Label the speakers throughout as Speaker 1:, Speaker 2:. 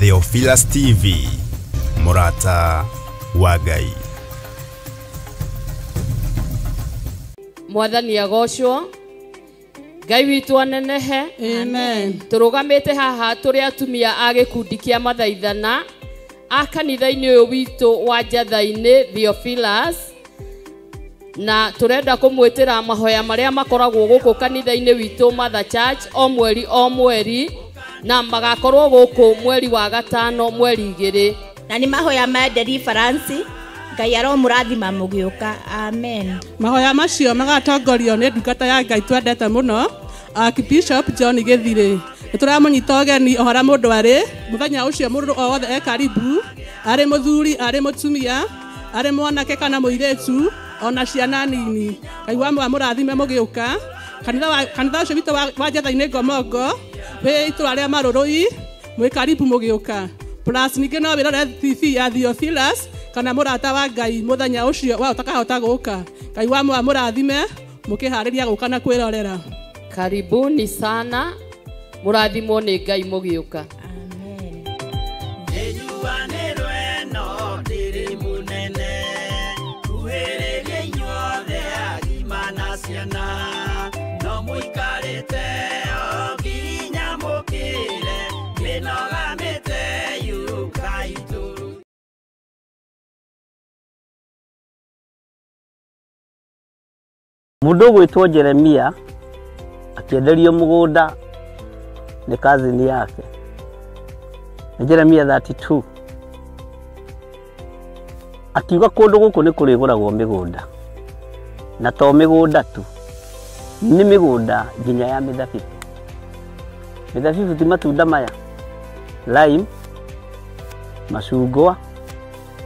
Speaker 1: Theophilus TV, Mũrata wa Ngai.
Speaker 2: Mwathani agocwo, Ngai witũ anenehe.
Speaker 3: Amen.
Speaker 2: Tũrũgamĩte haha tũrĩ atumia a gĩkundi kĩa mathaithana a kanitha-inĩ ũyũ witũ wa Njatha-inĩ Theophilus, na tũrenda kũmwĩtĩra mahoya marĩa makoragwo gũkũ kanitha-inĩ witũ Mother Church o mweri o mweri, na magakorwo gũkũ mweri wa gatano mweri 2.
Speaker 4: Na nĩ mahoya ma deliverance. Ngai aromũrathima mũgĩũka. Amen.
Speaker 3: Mahoya macio magatongorio nĩ ndungata ya Ngai twendete mũno, Archbishop John Gĩthirĩ. Nĩ tũramũnyita ũgeni o harĩa mũndũ arĩ mũthenya ũcio, mũndũ o wothe e karibu, arĩ mũthuri, arĩ mũtumia, arĩ mwanake kana mũirĩtu, ona ciana nini. Ngai wa mũrathime mũgĩũka. Kanitha ũcio witũ wa Njatha-inĩ Ngomongo wĩ itũra rĩa Marũrũi, mwĩ karibu mũgĩũka. Plus ningĩ no wĩrore TV ya Theophilus kana Mũrata wa Ngai mũthenya ũcio wa ũtakahota gũka. Ngai wa mũrathime mũkĩharĩria gũka na kwĩrorera.
Speaker 2: Karibuni sana, mũrathimwo nĩ Ngai mũgĩũka.
Speaker 4: Amen.
Speaker 5: Mũndũ ũgwĩtwo Jeremia akĩenderio mũgũnda nĩ kazini yake. Nĩ Jeremia 32. Akiuga kũndũ gũkũ nĩ kũrĩgũragwo mĩgũnda, na to mĩgũnda tu, nĩ mĩgũnda nginya ya mĩthabibũ. Mĩthabibũ ti matunda maya, lime, macungwa,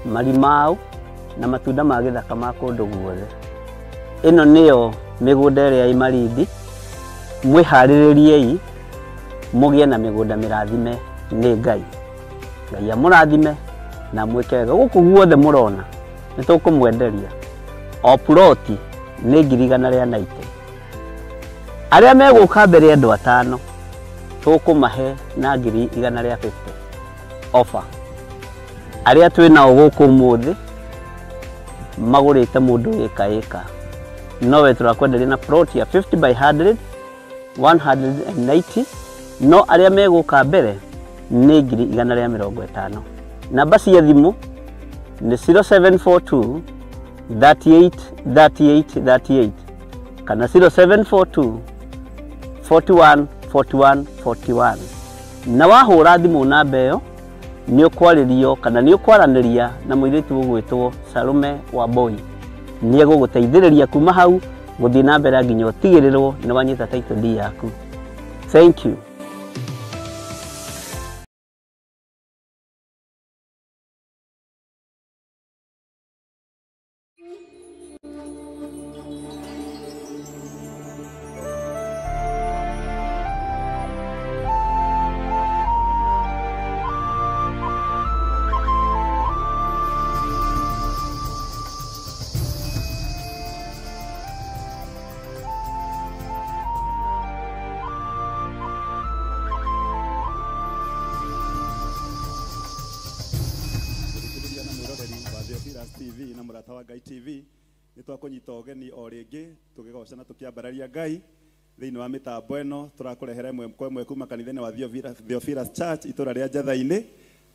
Speaker 5: marimau na matunda ma gĩthaka ma kũndũ guothe. Ĩno nĩyo mĩgũnda ĩrĩa ĩ Malindi. Mwĩharĩrĩriei mũgĩe na mĩgũnda mĩrathime nĩ Ngai. Ngai amũrathime na mwĩke wega. Gũkũ guothe mũrona nĩ tũkũmwenderia o ploti nĩ 190,000. Arĩa megũka mbere andũ 5 tũkũmahe na 150,000 offer. Arĩa twĩ nao gũkũ ũmũthĩ magũrĩte mũndũ ĩka ĩka, nowe tũrakwenderia na plot ya 50 by 100 190, no arĩa megũka mbere nĩ 150,000. Namba cia thimũ nĩ 0742 38 38 38 kana 0742 41 41 41. Na wahũra thimũ namba ĩyo nĩ ũkwarĩrio kana nĩ ũkwaranĩria na mũirĩtu ũgwĩtwo Salome Wambui. Nĩ egũgũteithĩrĩria kuma hau gũthiĩ na mbere nginya ũtigĩrĩrwo nĩ wanyita title deed yaku. Thank you.
Speaker 6: TV na Mũrata wa Ngai TV nĩ twakũnyita ũgeni o rĩngĩ tũgĩgoca na tũkĩambararia Ngai thĩinĩ wa mĩtambo ĩno. Tũrakũrehera ĩmwe kwa ĩmwe kuma kanitha-inĩ wa Theophilus Church itũra rĩa Njatha-inĩ,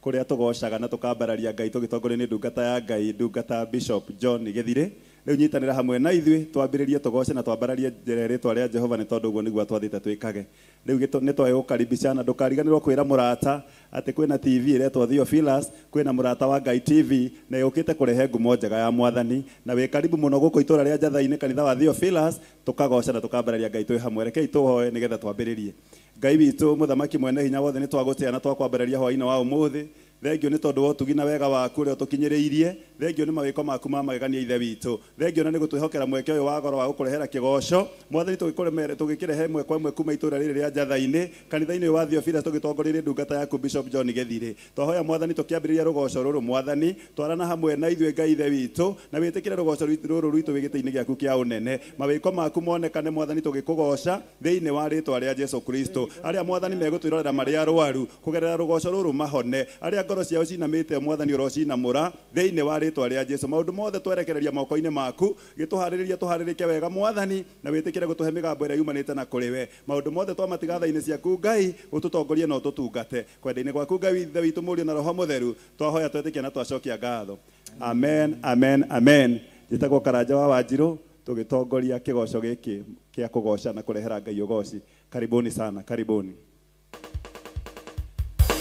Speaker 6: kũrĩa tũgocaga na tũkambararia Ngai tũgĩtongorio nĩ ndungata ya Ngai, ndungata Bishop John Gĩthirĩ. Rĩu nyitanĩra hamwe na ithuĩ twambĩrĩrie tũgoce na twambararie rĩtwa rĩa Jehova nĩ tondũ ũguo nĩguo atwathĩte twĩkage. Rĩu nĩ twagũkaribicana, ndũkariganĩrwo kwĩra mũrata atĩ kwĩna TV ĩretwo Theophilus, kwĩna Mũrata wa Ngai TV na yũkĩte kũrehe ngumo njega ya Mwathani, na wĩ karibu mũno gũkũ itũra rĩa Njatha-inĩ kanitha wa Theophilus, tũkagoca na tũkambararia Ngai twĩ hamwe. Rekei tũhoe nĩgetha twambĩrĩrie. Ngai witũ mũthamaki mwene hinya wothe, nĩ twagũtĩa na twakwambararia hwaĩ-inĩ wa ũmũthĩ. Thengio nĩ tondũ wa ũtugi na wega waku ũrĩa ũtũkinyĩrĩirie Thengio nĩ mawĩko maku ma magegania Ithe witũ. Thengio na nĩ gũtwĩhokera mweke ũyũ wa goro wa gũkũrehera kĩgoco. Mwathani tũgĩkĩrehe ĩmwe kwa ĩmwe kuma itũũra rĩrĩ rĩa Njatha-inĩ, kanitha-inĩ ũyũ wa Theophilus tũgĩtongoreire ndungata yaku Bishop John Gĩthirĩ. Twahoya Mwathani tũkĩambĩrĩria rũgoco rũrũ Mwathani, twarana hamwe na ithuĩ Ngai Ithe witũ, na wĩtĩkĩre rũgoco rũrũ rwitũ wĩ gĩtĩ-inĩ gĩaku kĩa ũnene. Mawĩko maku monekane Mwathani tũgĩkũgoca thĩinĩ wa rĩtwa rĩa Jesu Kristo. Arĩa Mwathani megũtwĩrorera marĩ arwaru kũgerera rũgoco rũrũ mahone, arĩa ngoro ciao cinamĩte Mwathani ũrocinamũra thĩinĩ wa rĩtwa rĩa Jesu. Maũndũ mothe twerekereria moko-inĩ maku, gĩtũharĩrĩria tũharĩrĩke wega Mwathani, na wĩtĩkĩre gũtũhe mĩgambo ĩrĩa yumanĩte na kũrĩ we. Maũndũ mothe twamatiga tha-inĩ ciaku Ngai, ũtũtongorie na ũtũtungate kwenda-inĩ gwaku Ngai Ithe witũ Mũriũ na Roho Mũtheru. Twahoya twetĩkia na twacokia ngatho. Amen, amen, amen. Njĩtagwo Karanja wa Wanjirũ, tũgĩtongoria kĩgoco gĩkĩ kĩa kũgoca na kũrehera Ngai ũgoci. Karibuni sana, karibuni.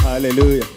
Speaker 6: Hallelujah.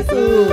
Speaker 7: Jesũ.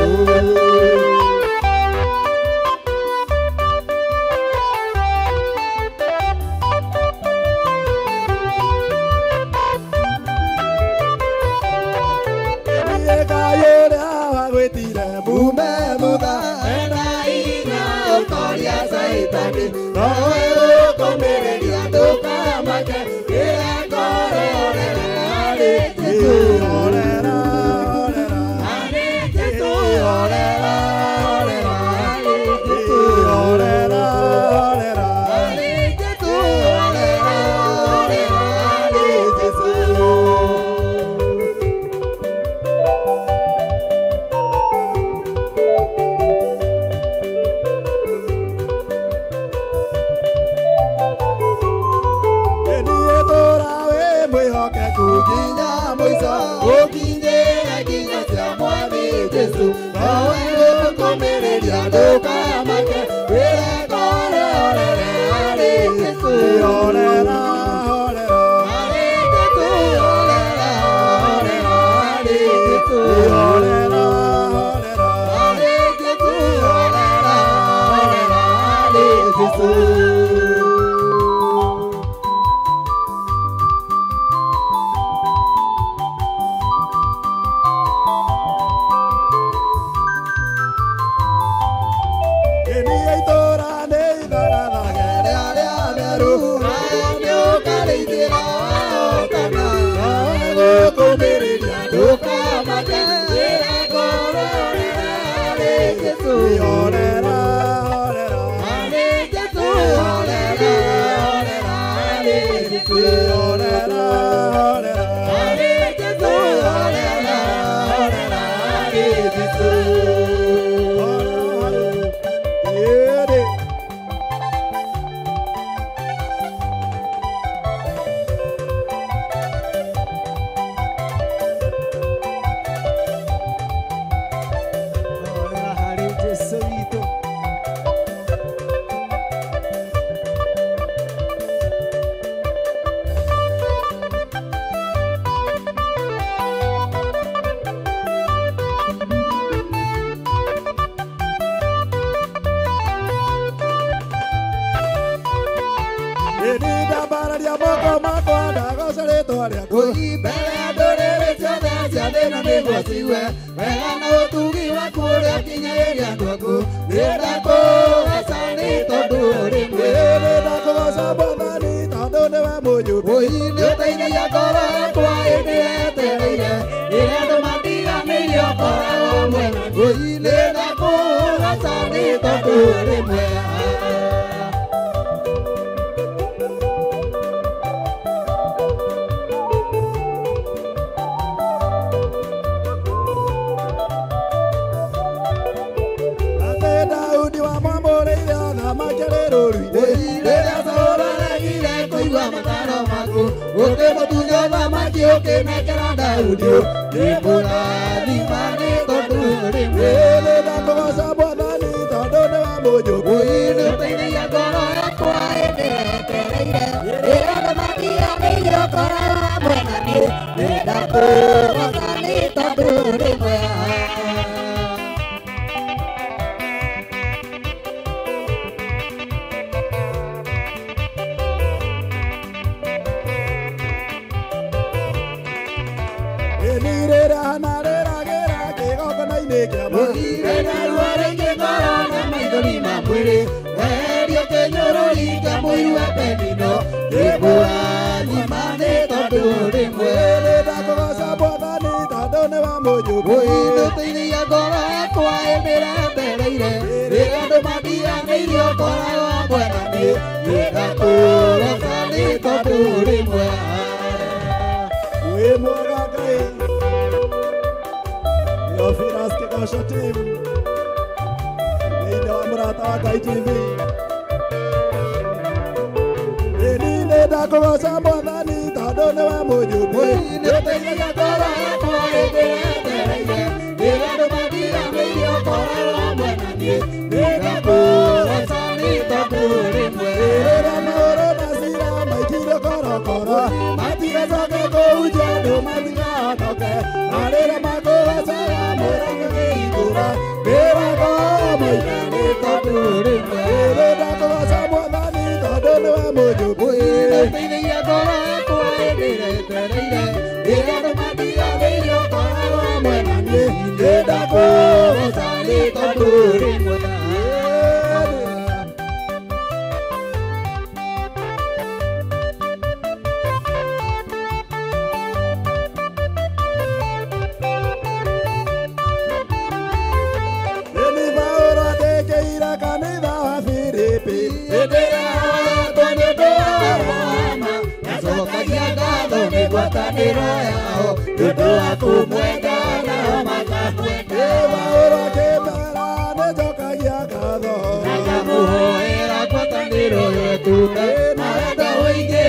Speaker 7: ngwatanĩro yao nĩ ũndũ wa kũmwenda nao makamwenda.
Speaker 6: Paũlũ akĩmera nĩnjokagia ngatho
Speaker 7: na ngamũhoera ngwatanĩro yetũũre na wendo ũingĩ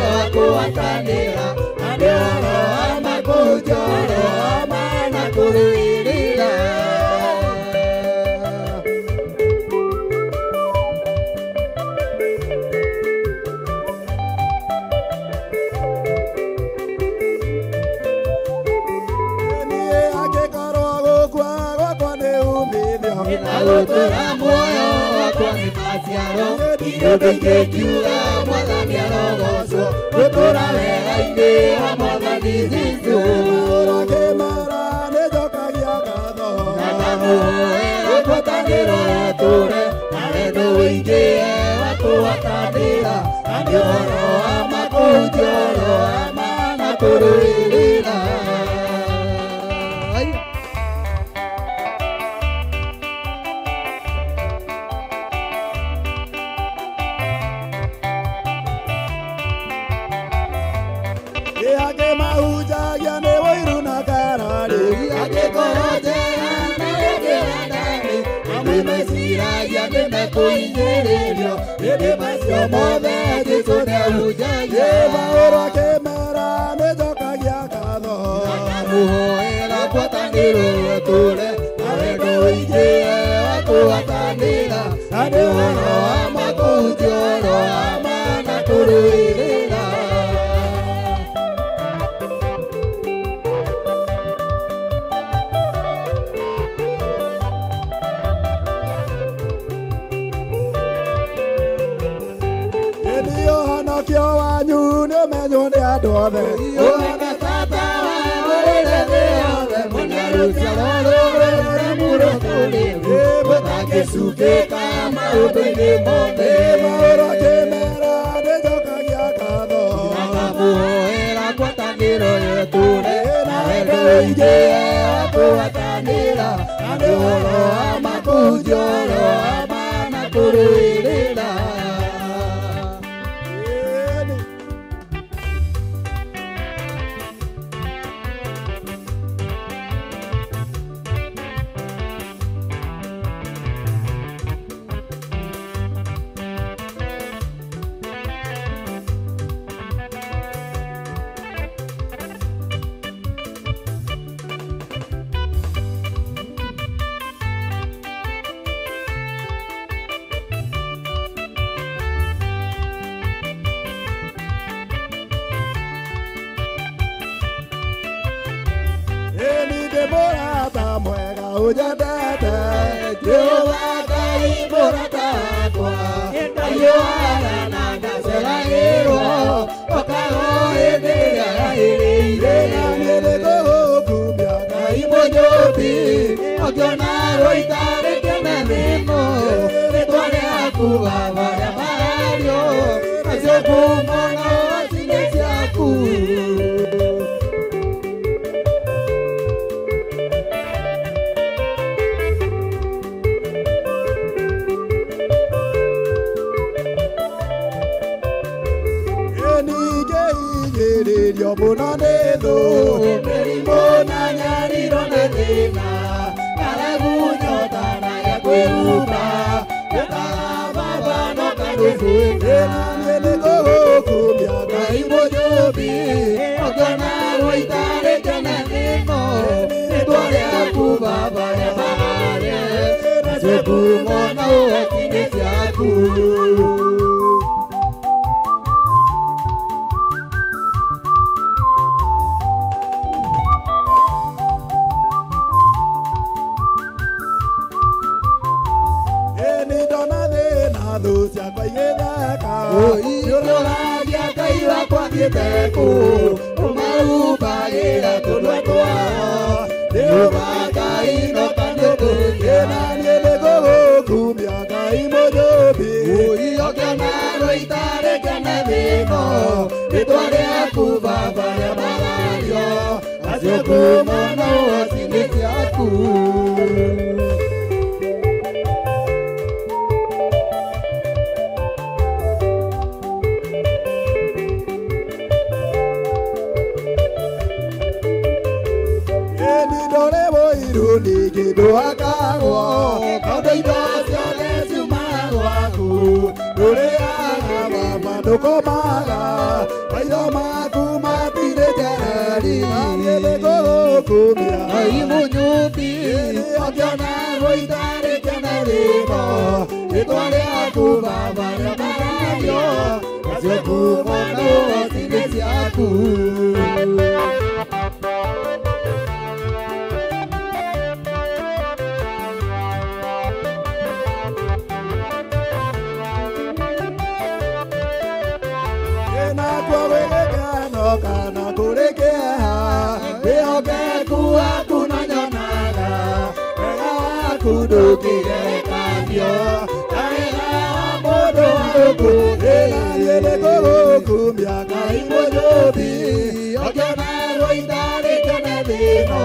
Speaker 7: wa kũgwatanĩra na nĩ ũhoro wa ma kũhunjia ũhoro wa ma na kũrũĩrĩra.
Speaker 6: Niĩ angĩkorwo gũkua gwakwa nĩ umithio
Speaker 7: Na gũtũũra muoyo wakwa nĩ maciaro ũndũ ingĩkiuga Mwathani arogocwo gũtũũra wega-inĩ wa Mwathani Jesũ.
Speaker 6: Paũlũ akĩmera nĩnjokagia ngatho
Speaker 7: Na ngamũhoera ngwatanĩro yetũũre na wendo ũingĩ wa kũgwatanĩra na nĩ ũhoro wa ma kũhunjia ũhoro wa ma na kũrũĩrĩra.
Speaker 6: Ĩ angĩ mahunjagia nĩ ũiru na ngarari
Speaker 7: Angĩkorwo njera na rĩngĩ ndani amwe meciragia nĩ mekũhinyĩrĩrio ĩndĩ macio mothe Jesũ nĩahunjagia.
Speaker 6: Paũlũ akĩmera nĩnjokagia ngatho
Speaker 7: Ngamũhoera ngwatanĩro yetũũre na wendo ũingĩ wa kũgwatanĩra na nĩ ũhoro wa ma kũhunjia ũhoro wa ma na kũrũĩrĩra.
Speaker 6: Ĩndĩ ũhonokio wanyu nĩũmenywo nĩ andũ othe
Speaker 7: Ũhana tata warĩre thĩ yothe mũne rũciaro rũrũ mũrũtũrĩru mũtangĩcukĩka maũndũ-inĩ mothe.
Speaker 6: Paũlũ akĩmera nĩnjokagia ngatho
Speaker 7: Na ngamũhoera ngwatanĩro yetũũre na wendo ũingĩ wa kũgwatanĩra na nĩ ũhoro wa ma kũhunjia ũhoro wa ma na kũrũĩrĩra.
Speaker 6: Ĩni. Ĩni ndĩ mũrata mwega ũnyendete
Speaker 7: Jehova Ngai mũrata wakwa ndahiũhaga na ndaceragĩrwo okaga o hĩndĩ ĩrĩa yagĩrĩire.
Speaker 6: Na niĩ nĩngũgũkumia
Speaker 7: Ngai mũnyũmbi ũngĩona rũita rĩkene thĩno rĩtwa rĩaku Baba rĩa marario nacio ngumo no cinĩ ciaku.
Speaker 6: Ĩni ngĩhinyĩrĩrio mũno nĩ thũ
Speaker 7: Mĩrimũ na nyariro na thĩna ng'aragu nyota na gĩa kwĩhumba njĩtaga Baba no kanũbuĩka.
Speaker 6: Na niĩ nĩngũgũkumia
Speaker 7: Ngai mũnyũmbi ũngĩona rũita rĩkene thĩno rĩtwa rĩaku Baba rĩa mararia nacio ngumo na ũhoti nĩ ciaku.
Speaker 6: Ĩni ndona thĩna thũ ciakwa igĩtheka
Speaker 7: Ũragia Ngai wakwa thiĩte kũ ũmahumbagĩra tũnua twao Jehova Ngai no kanũkũria.
Speaker 6: Na niĩ nĩngũgũkumia Ngai mũnyũmbi
Speaker 7: Ũngĩona rũita rĩkene thĩno rĩtwa rĩaku Baba rĩa marario nacio ngumo na ũhoti nĩ ciaku. Ndore mũiru ningĩ ndũhakagwo tondũ indo ciothe ciumaga gwaku ndũrĩaga baba ndũkomaga maitho maku matirĩ njereri niĩ nĩngũgũkumia Ngai mũnyũmbi ũkĩonagwo itarĩ kĩene rĩno rĩtwa rĩaku baba rĩambaragio nacio ngumo na ũhoti nĩ ciaku. Kana kũrĩ kĩeha wĩhokeku waku na nyonaga wega waku ndũngĩgerekanio na wega wa mũndũ wa gũkũ thĩ. Niĩ nĩngũgũkumia Ngai mũnyũmbi ũkĩonagwo itarĩ kĩene thĩ-ĩno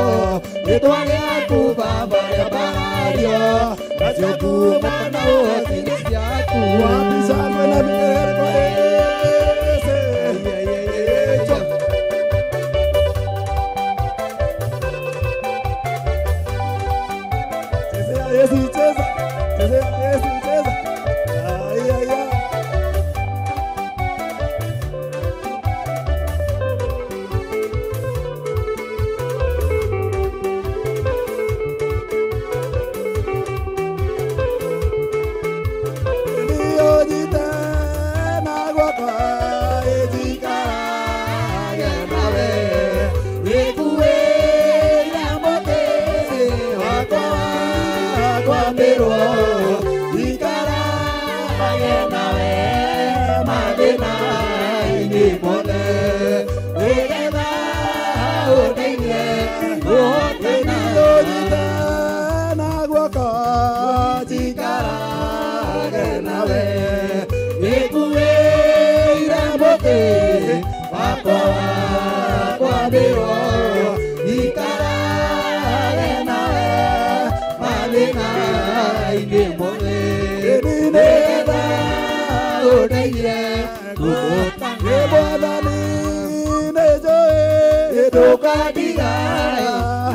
Speaker 7: rĩtwa rĩaku baba rĩambarario nacio ngumo na ũhoti nĩ ciaku. Wabicangwe na vigelegele kwa Yesu. Yesu cheza, cheza, Yesu cheza. Ay ay ay. Niojite na gwakwa ejikarage nawe nikuĩra mũtĩ wakwa kwambĩrwo ikarage nawe mathĩna-inĩ mothe nĩgetha ũndeithie ũhotana. Niojite na gwakwa njikarage nawe nĩnguĩire mũtĩ wakwa kwambĩrwo ikarage nawe mathĩna-inĩ mothe nĩgetha ũndeithie kũhotana. Nĩ Mwathani nĩnjũĩ ndũkandiga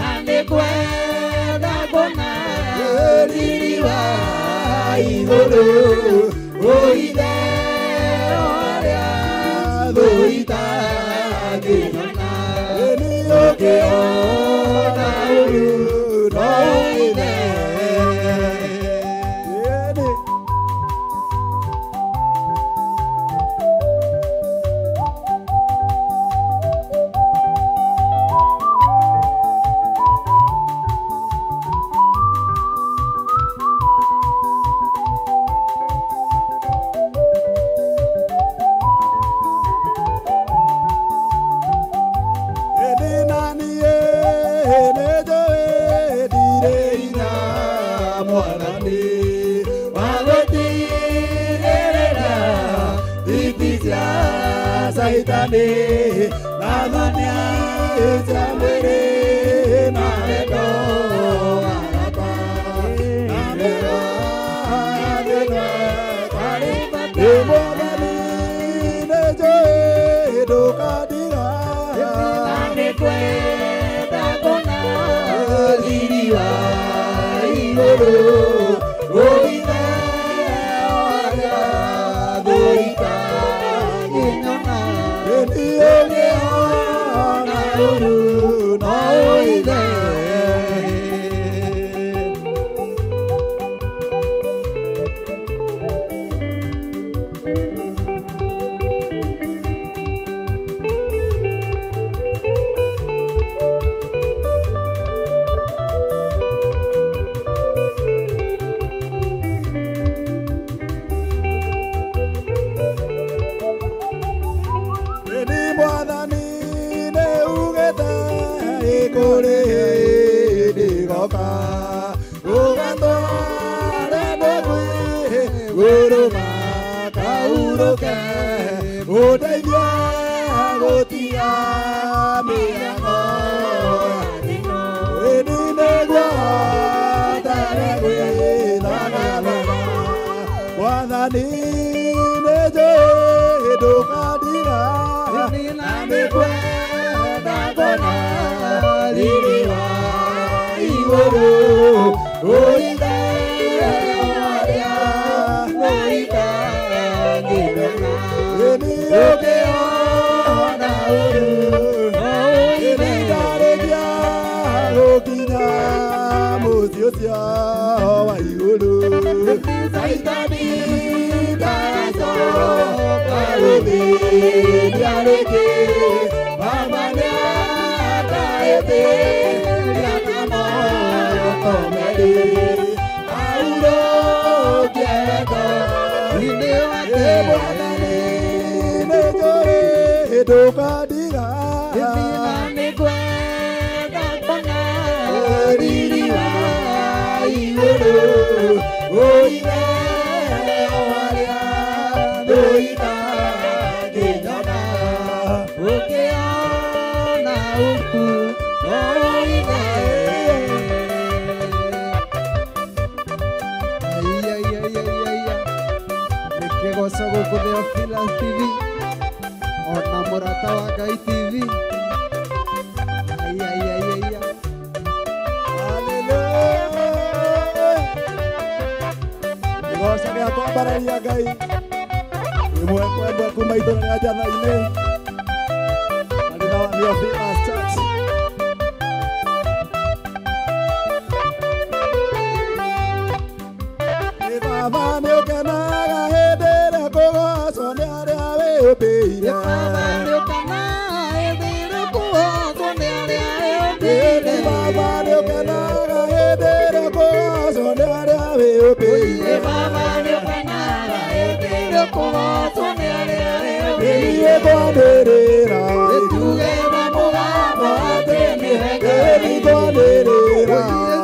Speaker 7: na nĩngwenda kuona riri wa igũrũ ũithe ũrĩa thũ itangĩona ũkĩona ũru no ũithe. Saitani nathania cia mwĩrĩ na wendo arata na mĩrathĩno nĩ Mwathani nĩnjũĩ ndũkandiga na nĩngwenda kuona riri wa igũrũ ũithe ũrĩa thũ itangĩnyona ũngĩona ũru no ũithe. Mwathani nĩugĩte kũrĩ hĩndĩ ĩgoka ũgatware ndegwĩ igũrũ makahurũke ũndeithie gũtiga mĩhang'o ĩndĩ nĩguo hotere gwĩthagathaga. Mwathani nĩnjũĩ ndũkandiga na nĩngwenda kuona riri wa
Speaker 6: Tũgũkinya mũciĩ ũcio wa igũrũ. Caitani ndacoka gũthĩnia rĩngĩ. Baba nĩandaĩthĩria na moko merĩ. Ahurũkie wendo-inĩ wake. Mwathani nĩnjũĩ ndũkandiga. Nĩngwenda kuona riri wa igũrũ. Ũigue o harĩa ndũitangĩnyona. Ũkĩona ũku no ũigue.
Speaker 7: Nĩkĩgoco gũkũ Theophilus TV ona Mũrata wa Ngai TV. Ai, ai, ai, ai, ai.
Speaker 6: Hallelujah. Kĩgoco gĩa kwambararia Ngai ĩmwe kwa ĩmwe kuma itũũra rĩa Njatha-inĩ kanitha wa Theophilus Church. Ĩ Baba nĩũkenaga hĩndĩ ĩrĩa kũgocwo nĩ arĩa wĩyũmbĩire.
Speaker 7: Baba nĩũkenaga hĩndĩ ĩrĩa kũgocwo nĩ arĩa wĩyũmbĩire.
Speaker 6: Baba nĩũkenaga hĩndĩ ĩrĩa kũgocwo nĩ arĩa wĩyũmbĩire.
Speaker 7: Baba nĩũkenaga hĩndĩ ĩrĩa kũgocwo nĩ arĩa wĩyũmbĩire.
Speaker 6: Niĩ ngwanĩrĩra.
Speaker 7: Tuge na mũgambo atĩ nĩwe Ngai.
Speaker 6: Niĩ ngwanĩrĩra.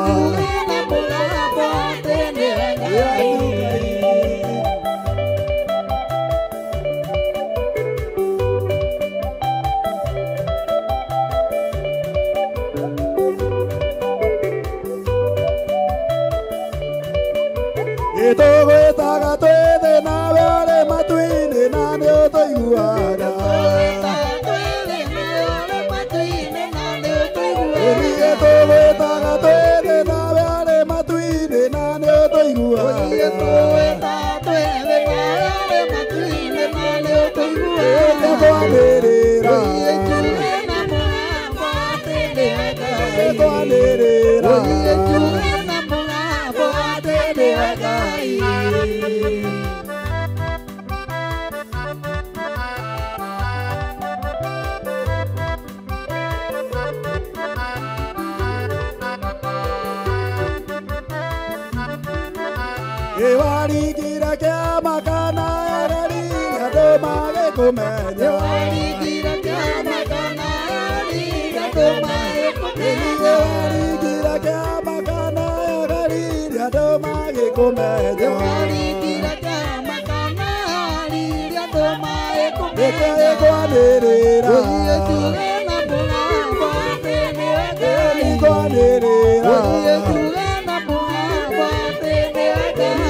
Speaker 7: Tuge na mũgambo atĩ nĩwe Ngai.
Speaker 6: Tũgwĩtaga twĩ thĩ nawe ũrĩ matu-inĩ na nĩũtũiguaga. Niĩ tũgwĩtaga twĩ thĩ nawe ũrĩ matu-inĩ na nĩũtũiguaga. Nĩngwanĩrĩra. Nĩngwanĩrĩra. Ĩwaringire kĩama kana ereri andũ magĩkũmenya. Ĩwaringire kĩama kana ereri andũ magĩkũmenya. Nĩkĩĩ ngwanĩrĩra. Nĩngwanĩrĩra.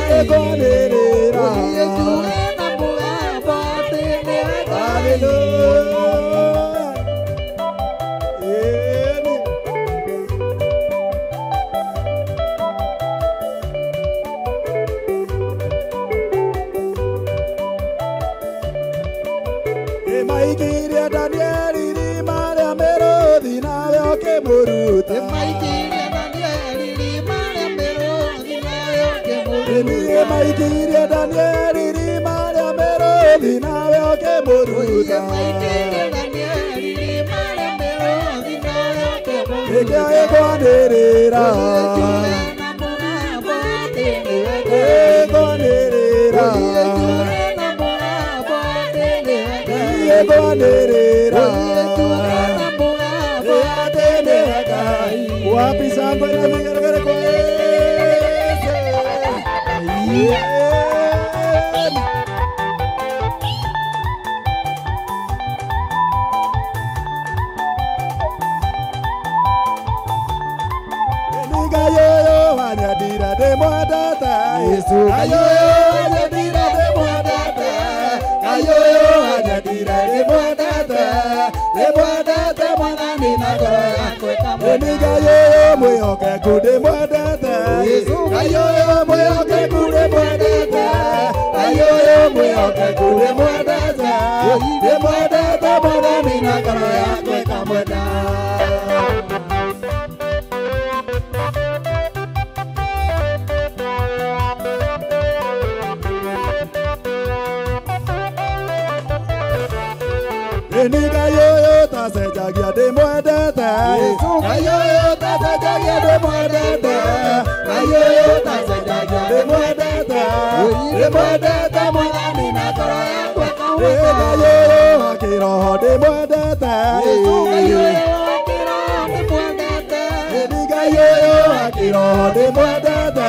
Speaker 6: Nĩngwanĩrĩra. Hallelujah. Ĩni. Ĩmaikirie Danieli irima rĩa mĩrũthi nawe ũkĩmũruta. Ĩmaikirie Danieli irima rĩa mĩrũthi nawe ũkĩmũruta. Nĩkĩo ĩkwanĩrĩra. Ĩkwanĩrĩra. Ĩkwanĩrĩra. Atĩ nĩwe Ngai. Wapi shangwe na vigelegele kwa Yesu. Yeah. Kayoyo wanyadira ndĩmwendete Yesu. Kayoyo wanyadira ndĩmwendete. Kayoyo wanyadira ndĩmwendete. Ndĩmwendete Mwathani na ngoro yakwa ĩkamwenda. Kayoyo mwĩhokeku ndĩmwendete Yesu. Kayoyo mwĩhokeku ndĩmwendete. Kayoyo mwĩhokeku ndĩmwendete. Ndĩmwendete Mwathani na ngoro yakwa ĩkamwenda.
Speaker 7: ũtacenjagia ndĩmwendete Ngai ũyũ ũtacenjagia ndĩmwendete ndĩmwendete Mwathani na ngoro yakwa Ngai ũyũ wa kĩroho ndĩmwendete Ngai ũyũ wa kĩroho ndĩmwendete Ngai ũyũ wa kĩroho ndĩmwendete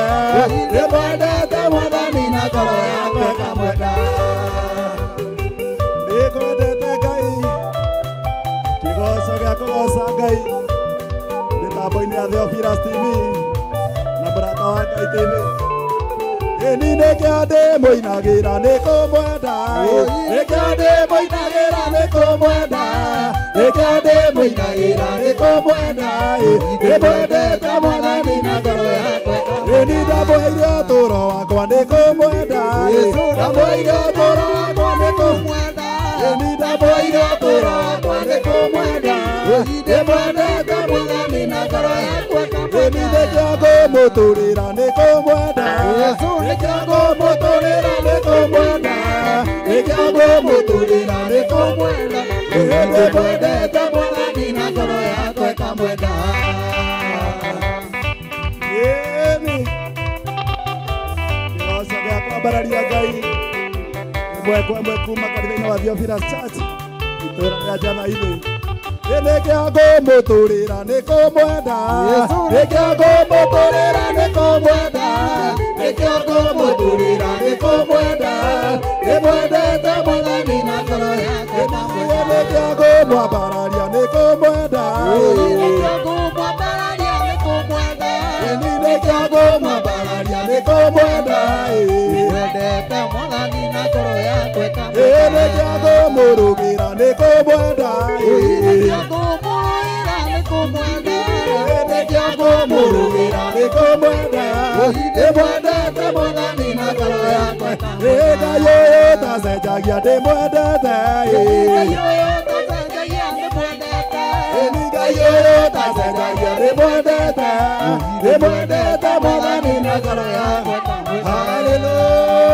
Speaker 7: ndĩmwendete Mwathani na ngoro yakwa ĩkamwenda
Speaker 6: Nĩngwendete Ngai kĩgoco gĩa kũgoca Ngai mĩtambo-inĩ ya Theophilus TV na Mũrata wa Ngai TV. Ĩni nĩkĩo ndĩmũinagĩra nĩ kũmwenda nĩkĩo ndĩmũinagĩra nĩ kũmwenda nĩkĩo ndĩmũinagĩra nĩ kũmwenda ndĩmwendete Mwathani na ngoro yakwa ĩni ndamũheire ũtũũro wakwa nĩ kũmwenda ndamũheire ũtũũro wakwa nĩ kũmwenda ĩni ndamũheire ũtũũro wakwa nĩ kũmwenda ndĩmwendete Mwathani na ngoro yakwa ĩni nĩkĩo ngũmũtũrĩra nĩ kũmwenda nĩkĩo ngũmũtũrĩra nĩ kũmwenda nĩkĩo ngũmũtũrĩra nĩ kũmwenda ndĩmwendete Mwathani na ngoro yakwa ĩkamwenda Ĩni kĩgoco gĩa kwambararia Ngai ĩmwe kwa ĩmwe kuma kanitha-inĩ wa Theophilus Church itũũra rĩa Njatha-inĩ. Nĩkĩo ngũmũtũrĩra nĩ kũmwenda nĩkĩo ngũmũtũrĩra nĩ kũmwenda
Speaker 7: nĩkĩo ngũmũtũrĩra nĩ kũmwenda ndĩmwendete Mwathani na ngoro yakwa
Speaker 6: nĩkĩo ngũmwambararia nĩ kũmwenda
Speaker 7: nĩkĩo ngũmwambararia nĩ kũmwenda
Speaker 6: nĩkĩo ngũmwambararia nĩ kũmwenda
Speaker 7: ndĩmwendete Mwathani na ngoro yakwa ĩkamwenda
Speaker 6: nĩkĩo ngũmũrugĩra nĩ kũmwenda
Speaker 7: nĩkĩo ngũmũrũĩra nĩ kũmwenda
Speaker 6: nĩkĩo ngũmũrugĩra nĩ kũmwenda
Speaker 7: ndĩmwendete Mwathani na ngoro yakwa
Speaker 6: Ngai ũyũ ũtacenjagia ndĩmwendete
Speaker 7: Ngai ũyũ ũtacenjagia ndĩmwendete
Speaker 6: Ngai ũyũ ũtacenjagia ndĩmwendete ndĩmwendete Mwathani na ngoro yakwa Hallelujah.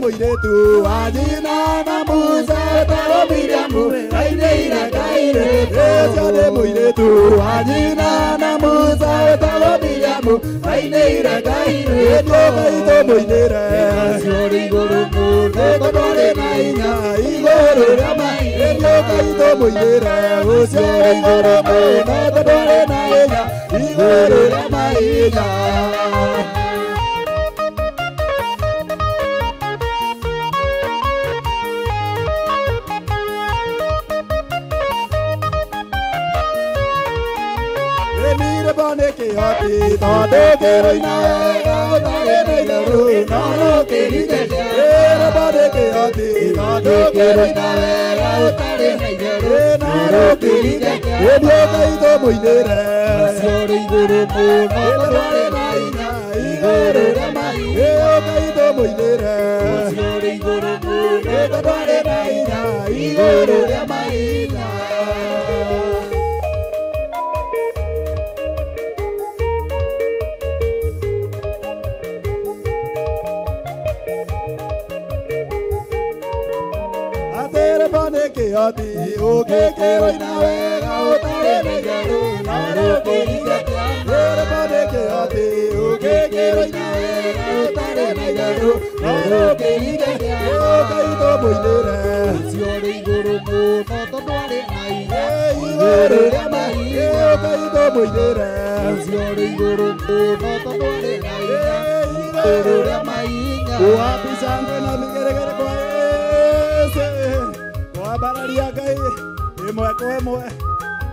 Speaker 6: Mũirĩtu wa nyina na Musa etagwo Miriamu ainĩire Ngai rĩĩtĩtio nĩ mũirĩtu wa nyina na Musa etagwo Miriamu ainĩire Ngai rĩĩtio Ngai tũmũinĩre
Speaker 7: ũrĩ igũrũ mũno
Speaker 6: tondũ arĩ na hinya igũrũ rĩa maĩ Ngai tũmũinĩre ũcio ũrĩ igũrũ mũno tondũ arĩ na hinya igũrũ rĩa mahinya. Tondũ kĩroina wega ũtarĩ na itherũ no rũkĩrithĩria rĩrĩba nĩ kĩhoti tondũ kĩroina wega ũtarĩ na itherũ no rũkĩrithĩria ĩthiĩ Ngai tũmũinĩre
Speaker 7: ũcio ũrĩ igũrũ mũno
Speaker 6: tondũ arĩ na hinya igũrũ rĩa mahiga Ngai tũmũinĩre
Speaker 7: ũcio ũrĩ igũrũ mũno
Speaker 6: tondũ arĩ na hinya igũrũ rĩa mahiga. Kĩhoti ũngĩkĩroina wega ũtarĩ na itherũ no rũkĩrithĩria rĩrĩba nĩ kĩhoti ũngĩkĩroina wega ũtarĩ na itherũ no rũkĩrithĩria Ngai tũmũinĩre
Speaker 7: ũcio ũrĩ igũrũ mũno tondũ arĩ na hinya
Speaker 6: igũrũ rĩa mahiga Ngai tũmũinĩre
Speaker 7: ũcio ũrĩ igũrũ mũno tondũ arĩ na hinya
Speaker 6: igũrũ
Speaker 7: Rũrĩa mainya
Speaker 6: Wapicangwe na vigeregere kwa Yesu kwambararia Ngai ĩmwe kwa ĩmwe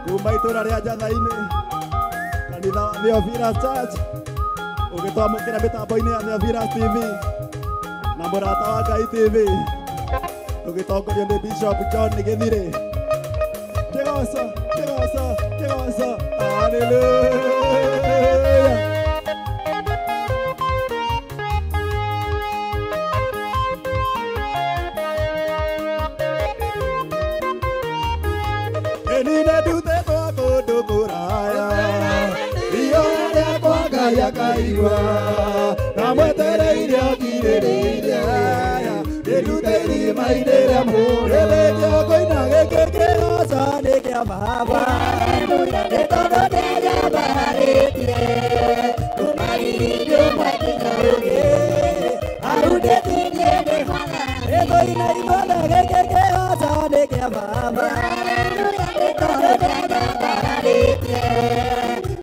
Speaker 6: kuma itũra rĩa Njatha-inĩ kanitha wa Theophilus Church ũgĩtwamũkĩra mĩtambo-inĩ ya Theophilus TV na Mũrata wa Ngai TV tũgĩtongorio nĩ Bishop John Gĩthirĩ. Kĩgoco, kĩgoco, kĩgoco, hallelujah. Nĩndutĩtwo kũndũ kũraya riũa rĩakwa Ngai akaigua ndamwetereire okirĩrĩirie ndĩrute irima-inĩ rĩa mũrĩrĩkio kũina gĩkĩ kĩgoco nĩ kĩa baba
Speaker 7: Nĩ tondũ nĩnyambararĩtie kuma riri ũmwe nginya ũngĩ arundĩtirie nĩ Mwathani.
Speaker 6: Nĩtũina ithuothe gĩkĩ kĩgoco nĩ kĩa baba
Speaker 7: Nĩ tondũ nĩnyambararĩtie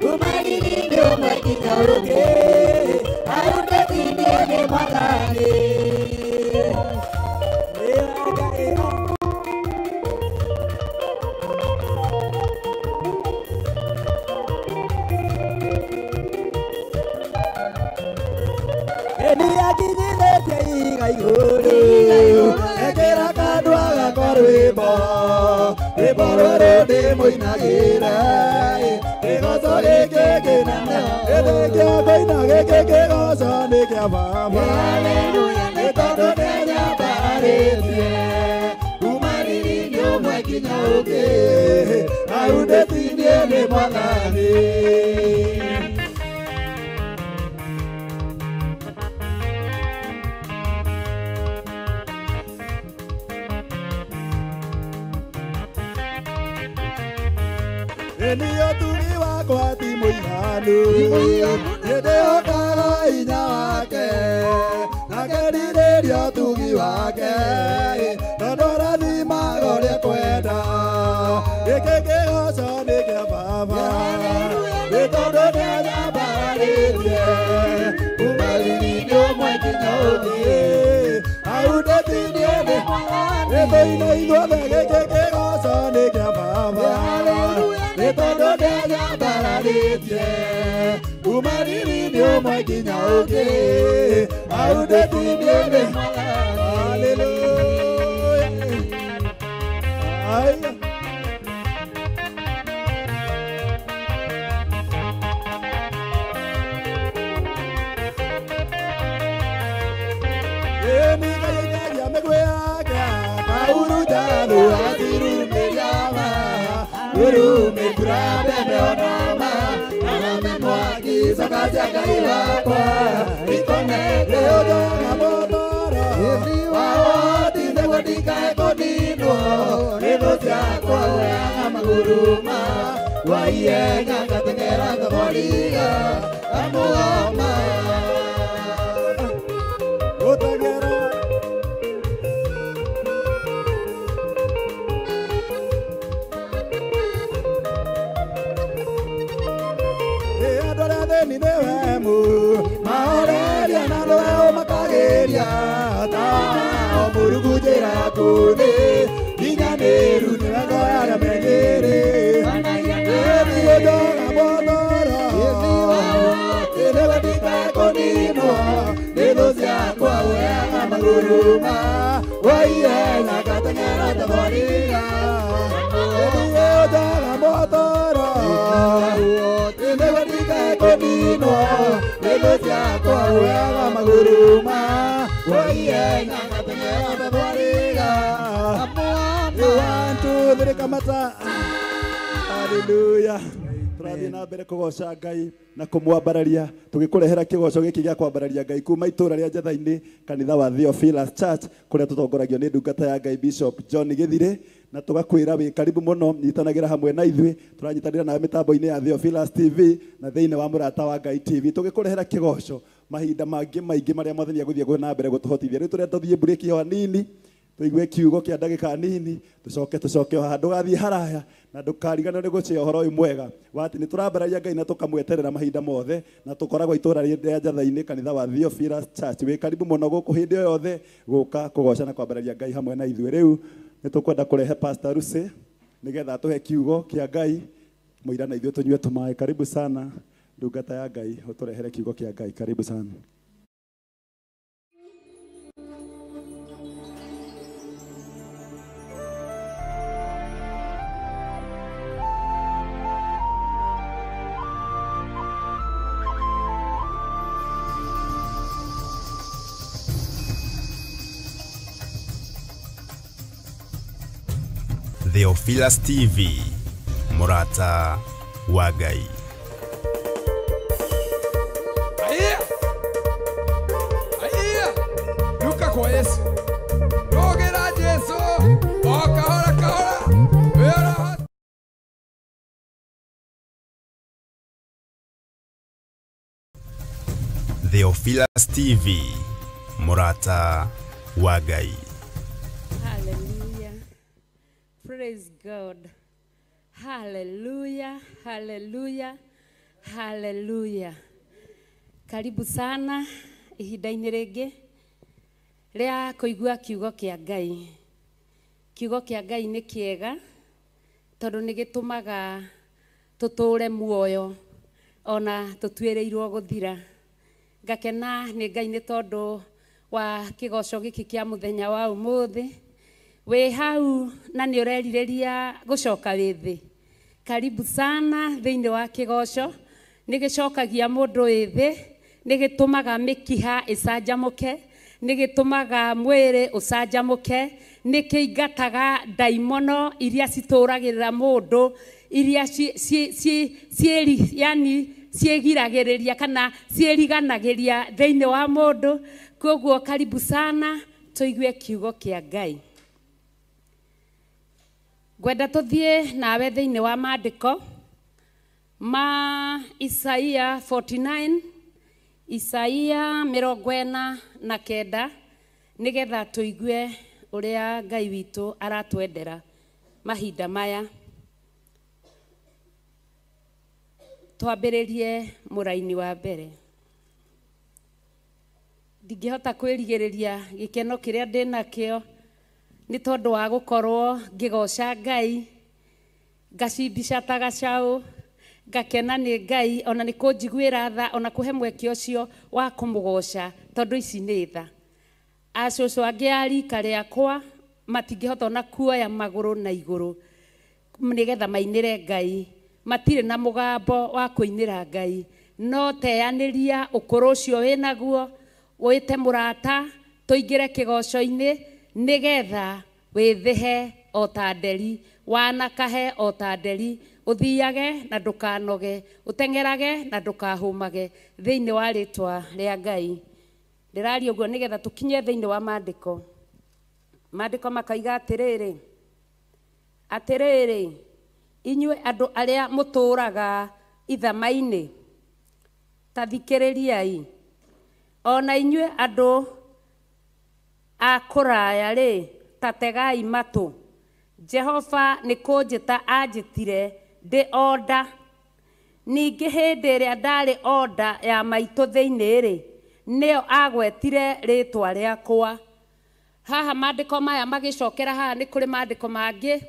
Speaker 7: kuma riri ũmwe nginya ũngĩ arundĩtirie nĩ Mwathani.
Speaker 6: Nĩakinyithĩtie ihiga igũrũ ekĩra kandwa gakwa rwĩmbo rwĩmbo rũrũ ndĩmũinagĩre kĩgoco gĩkĩ kĩnene gĩthĩkĩa kũina gĩkĩ kĩgoco nĩ kĩa baba
Speaker 7: Haleluya, nĩ tondũ nĩnyambararĩtie kuma riri-inĩ ũmwe nginya ũngĩ arundĩtirie nĩ Mwathani.
Speaker 6: Nĩ ũtugi wakwa ti mũiganu nĩndĩhokaga hinya wake na ngerirĩria ũtugi wake tondũ arathimaga ũrĩa kwenda gĩkĩ kĩgoco nĩ kĩa baba nĩ tondũ nĩanyambararĩtie kuma riri-inĩ ũmwe nginya ũngĩ arundĩtirie nĩ nĩtũine ithuothe gĩkĩ kĩgoco nĩ kĩa baba nĩ tondũ nĩanyambararĩtie kuma riri-inĩ ũmwe nginya ũngĩ arundĩtirie nĩ Hallelujah. Aya. Nĩngaingagia mĩguĩ yake kaurutano atirumĩriama rũrumĩkura mbembe onama arame mwaki coka cia Ngai wakwa ikonete ũnjoga mũtoro wawoti nĩguo ndikae kũninwo nĩ thũ ciakwa ũyaga maguruma waiyenga ngateng'era thogoriga amũgoma gũteng'era andũ arĩa athĩni nĩ wemu mahoreria na nĩwe ũmakagĩria tawa o mũrungu njĩra yaku nĩ nginyanĩru nĩwe ngo ya arĩa menyĩrĩ ĩthiĩ njoga mũtoro nĩguo ndikae kũninwo nĩ thũ ciakwa ũyaga maguruma waihenya ngateng'era tathoriga ĩthiĩ njoga mũtoro nĩguo ndikae kũninwo nĩ thũ ciakwa ũyaga maguruma waihenya ngateng'era tathoriga. 1 2 3 kamata. Hallelujah. Tũrathiĩ na mbere kũgoca Ngai na kũmwambararia tũgĩkũrehera kĩgoco gĩkĩ gĩa kwambararia Ngai kuma itũra rĩa Njatha-inĩ kanitha wa Theophilus Church kũrĩa tũtongoragio nĩ ndungata ya Ngai Bishop John Gĩthirĩ na tũgakwĩra wĩ karibu mũno nyitanagĩra hamwe na ithuĩ tũranyitanĩra nawe mĩtambo-inĩ ya Theophilus TV na thĩinĩ wa Mũrata wa Ngai TV tũgĩkũrehera kĩgoco mahinda mangĩ maingĩ marĩa Mwathani egũthiĩ na mbere gũtũhotithia. Rĩu tũrĩa tũthiĩ mburĩki o hanini Tuigue kiugo kia ndagika nini tucoke tucoke haha ndugathiĩ haraya na ndũkariganĩrwo nĩ gũcĩa ũhoro ũyũ mwega wa atĩ nĩ tũrambararia Ngai na tũkamweterera mahinda mothe na tũkoragwo itũra rĩa Njatha-inĩ kanitha wa Theophilus Church. Wĩ karibu mũno gũkũ hĩndĩ o yothe gũka kũgoca na kwambararia Ngai hamwe na ithuĩ. Rĩu nĩ tũkwenda kũrehe Pastor Lucy nĩgetha atũhe kiugo kĩa Ngai mũira na ithuĩ tũnyue tũmaĩ. Karibu sana ndungata ya Ngai, ũtũrehere kiugo kĩa Ngai. Karibu sana.
Speaker 1: Theophilus TV, Murata wa Ngai.
Speaker 8: Aiya! Aiya! Luka kwa Yesu. Rogera Jesu. O kahora kahora. Wera.
Speaker 1: Theophilus TV, Murata wa Ngai.
Speaker 2: Hallelujah. Praise God. Hallelujah, hallelujah, hallelujah. Karibu sana ihinda-inĩ rĩngĩ rĩa kũigua kiugo kĩa Ngai. Kiugo kĩa Ngai nĩ kĩega tondũ nĩ gĩtũmaga tũtũũre muoyo ona tũtuĩrĩirwo gũthira. Ngakena nĩ Ngai nĩ tondũ wa kĩgoco gĩkĩ kĩa mũthenya wa ũmũthĩ. Wĩ hau na nĩ ũrerirĩria gũcoka wĩthĩ. Karibu sana thĩinĩ wa kĩgoco. Nĩ gĩcokagia mũndũ wĩthĩ, nĩ gĩtũmaga mĩkiha ĩcanjamũke, nĩ gĩtũmaga mwĩrĩ ũcanjamũke, nĩ kĩingataga ndaimono iria citũragĩrĩra mũndũ, iria yani ciĩgiragĩrĩria kana ciĩriganagĩria thĩinĩ wa mũndũ. Koguo karibu sana tũigue kiugo kĩa Ngai. Ngwenda tũthiĩ nawe thĩinĩ wa maandĩko ma Isaia 49, Isaia 49 nĩgetha tũigue ũrĩa Ngai witũ aratwendera mahinda maya. Twambĩrĩrie mũraini wa mbere. Ndingĩhota kwĩrigĩrĩria gĩkeno kĩrĩa ndĩnakĩo nĩ tondũ wa gũkorwo ngĩgoca Ngai, ngacimbica ta gacaũ, ngakena nĩ Ngai ona nĩ kũnjiguĩra tha, ona kũhe mweke ũcio wa kũmũgoca tondũ ici nĩ tha. Acũcũ angĩ a rika rĩakwa matingĩhota ona kuoya magũrũ na igũrũ nĩgetha mainĩre Ngai, matirĩ na mũgambo wa kũinĩra Ngai, no teanĩria ũkũrũ ũcio wĩnaguo, wĩte mũrata tũingĩre kĩgoco-inĩ nĩgetha wĩthĩhe o ta nderi, wanakahe o ta nderi, ũthiage na ndũkanoge, ũteng'erage na ndũkahũmage thĩinĩ wa rĩtwa rĩa Ngai. Ndĩraria ũguo nĩgetha tũkinye thĩinĩ wa maandĩko. Maandĩko makaiga atĩrĩrĩ, atĩrĩrĩ inyuĩ andũ arĩa mũtũũraga ithama-inĩ, ta thikĩrĩriai. Ona inyuĩ andũ a kũraya rĩ, ta tegai matũ. Jehova nĩ kũnjĩta anjĩtire ndĩ o nda. Ningĩ hĩndĩ ĩrĩa ndarĩ o nda ya maitũ thĩinĩ rĩ, nĩyo agwetire rĩtwa rĩakwa. Haha maandĩko maya magĩcokera haha nĩ kũrĩ maandĩko mangĩ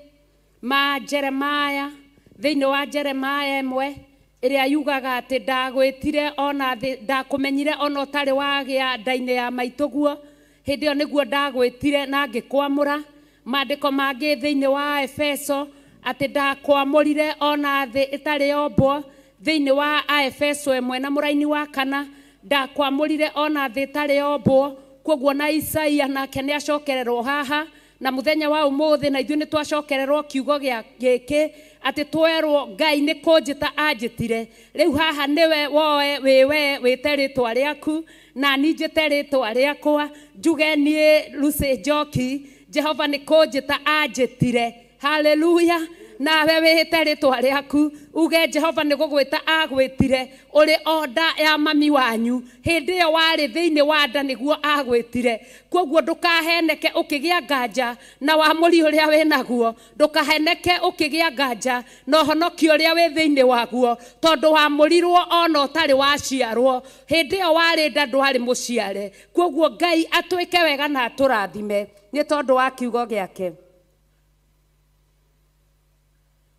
Speaker 2: ma Jeremiah, thĩinĩ wa Jeremiah ĩmwe ĩrĩa yugaga atĩ ndagwĩtire ona thĩ, ndakũmenyire ona ũtarĩ wagĩa nda-inĩ ya maitũguo, hĩndĩ ĩyo nĩguo ndagwĩtire na ngĩkwamũra. Maandĩko mangĩ thĩinĩ wa Efeso atĩ ndakwamũrire ona thĩ ĩtarĩ yombwo, thĩinĩ wa Aefeso 1 na mũraini wa 4 ndakwamũrire ona thĩ ĩtarĩ yombwo. Koguo na Isaia nake nĩ acokererwo haha na mũthenya wa ũmũthĩ na ithuĩ nĩ twacokererwo kiugo gĩa gĩkĩ atĩ twerwo Ngai nĩ kũnjĩta anjĩtire. Rĩu haha nĩwe woe wĩwe wĩte rĩtwa rĩaku na niĩ njĩte rĩtwa rĩakwa, njuge niĩ Lucy Njoki, Jehova nĩ kũnjĩta anjĩtire. Hallelujah.
Speaker 9: Nawe wĩhĩte rĩtwa rĩaku uge Jehova nĩ gũgwĩta agwĩtire ũrĩ o nda ya mami wanyu hĩndĩ ĩyo warĩ thĩinĩ wa nda nĩguo agwĩtire. Kwoguo ndũkaheneke ũkĩgĩa nganja na wamũri ũrĩa wĩnaguo, ndũkaheneke ũkĩgĩa nganja na ũhonokio ũrĩa wĩ thĩinĩ waguo, tondũ wamũrirwo ona ũtarĩ waciarwo. Hĩndĩ ĩyo warĩ nda ndwarĩ mũciare. Kwoguo Ngai atwĩke wega na atũrathime nĩ tondũ wa kiugo gĩake.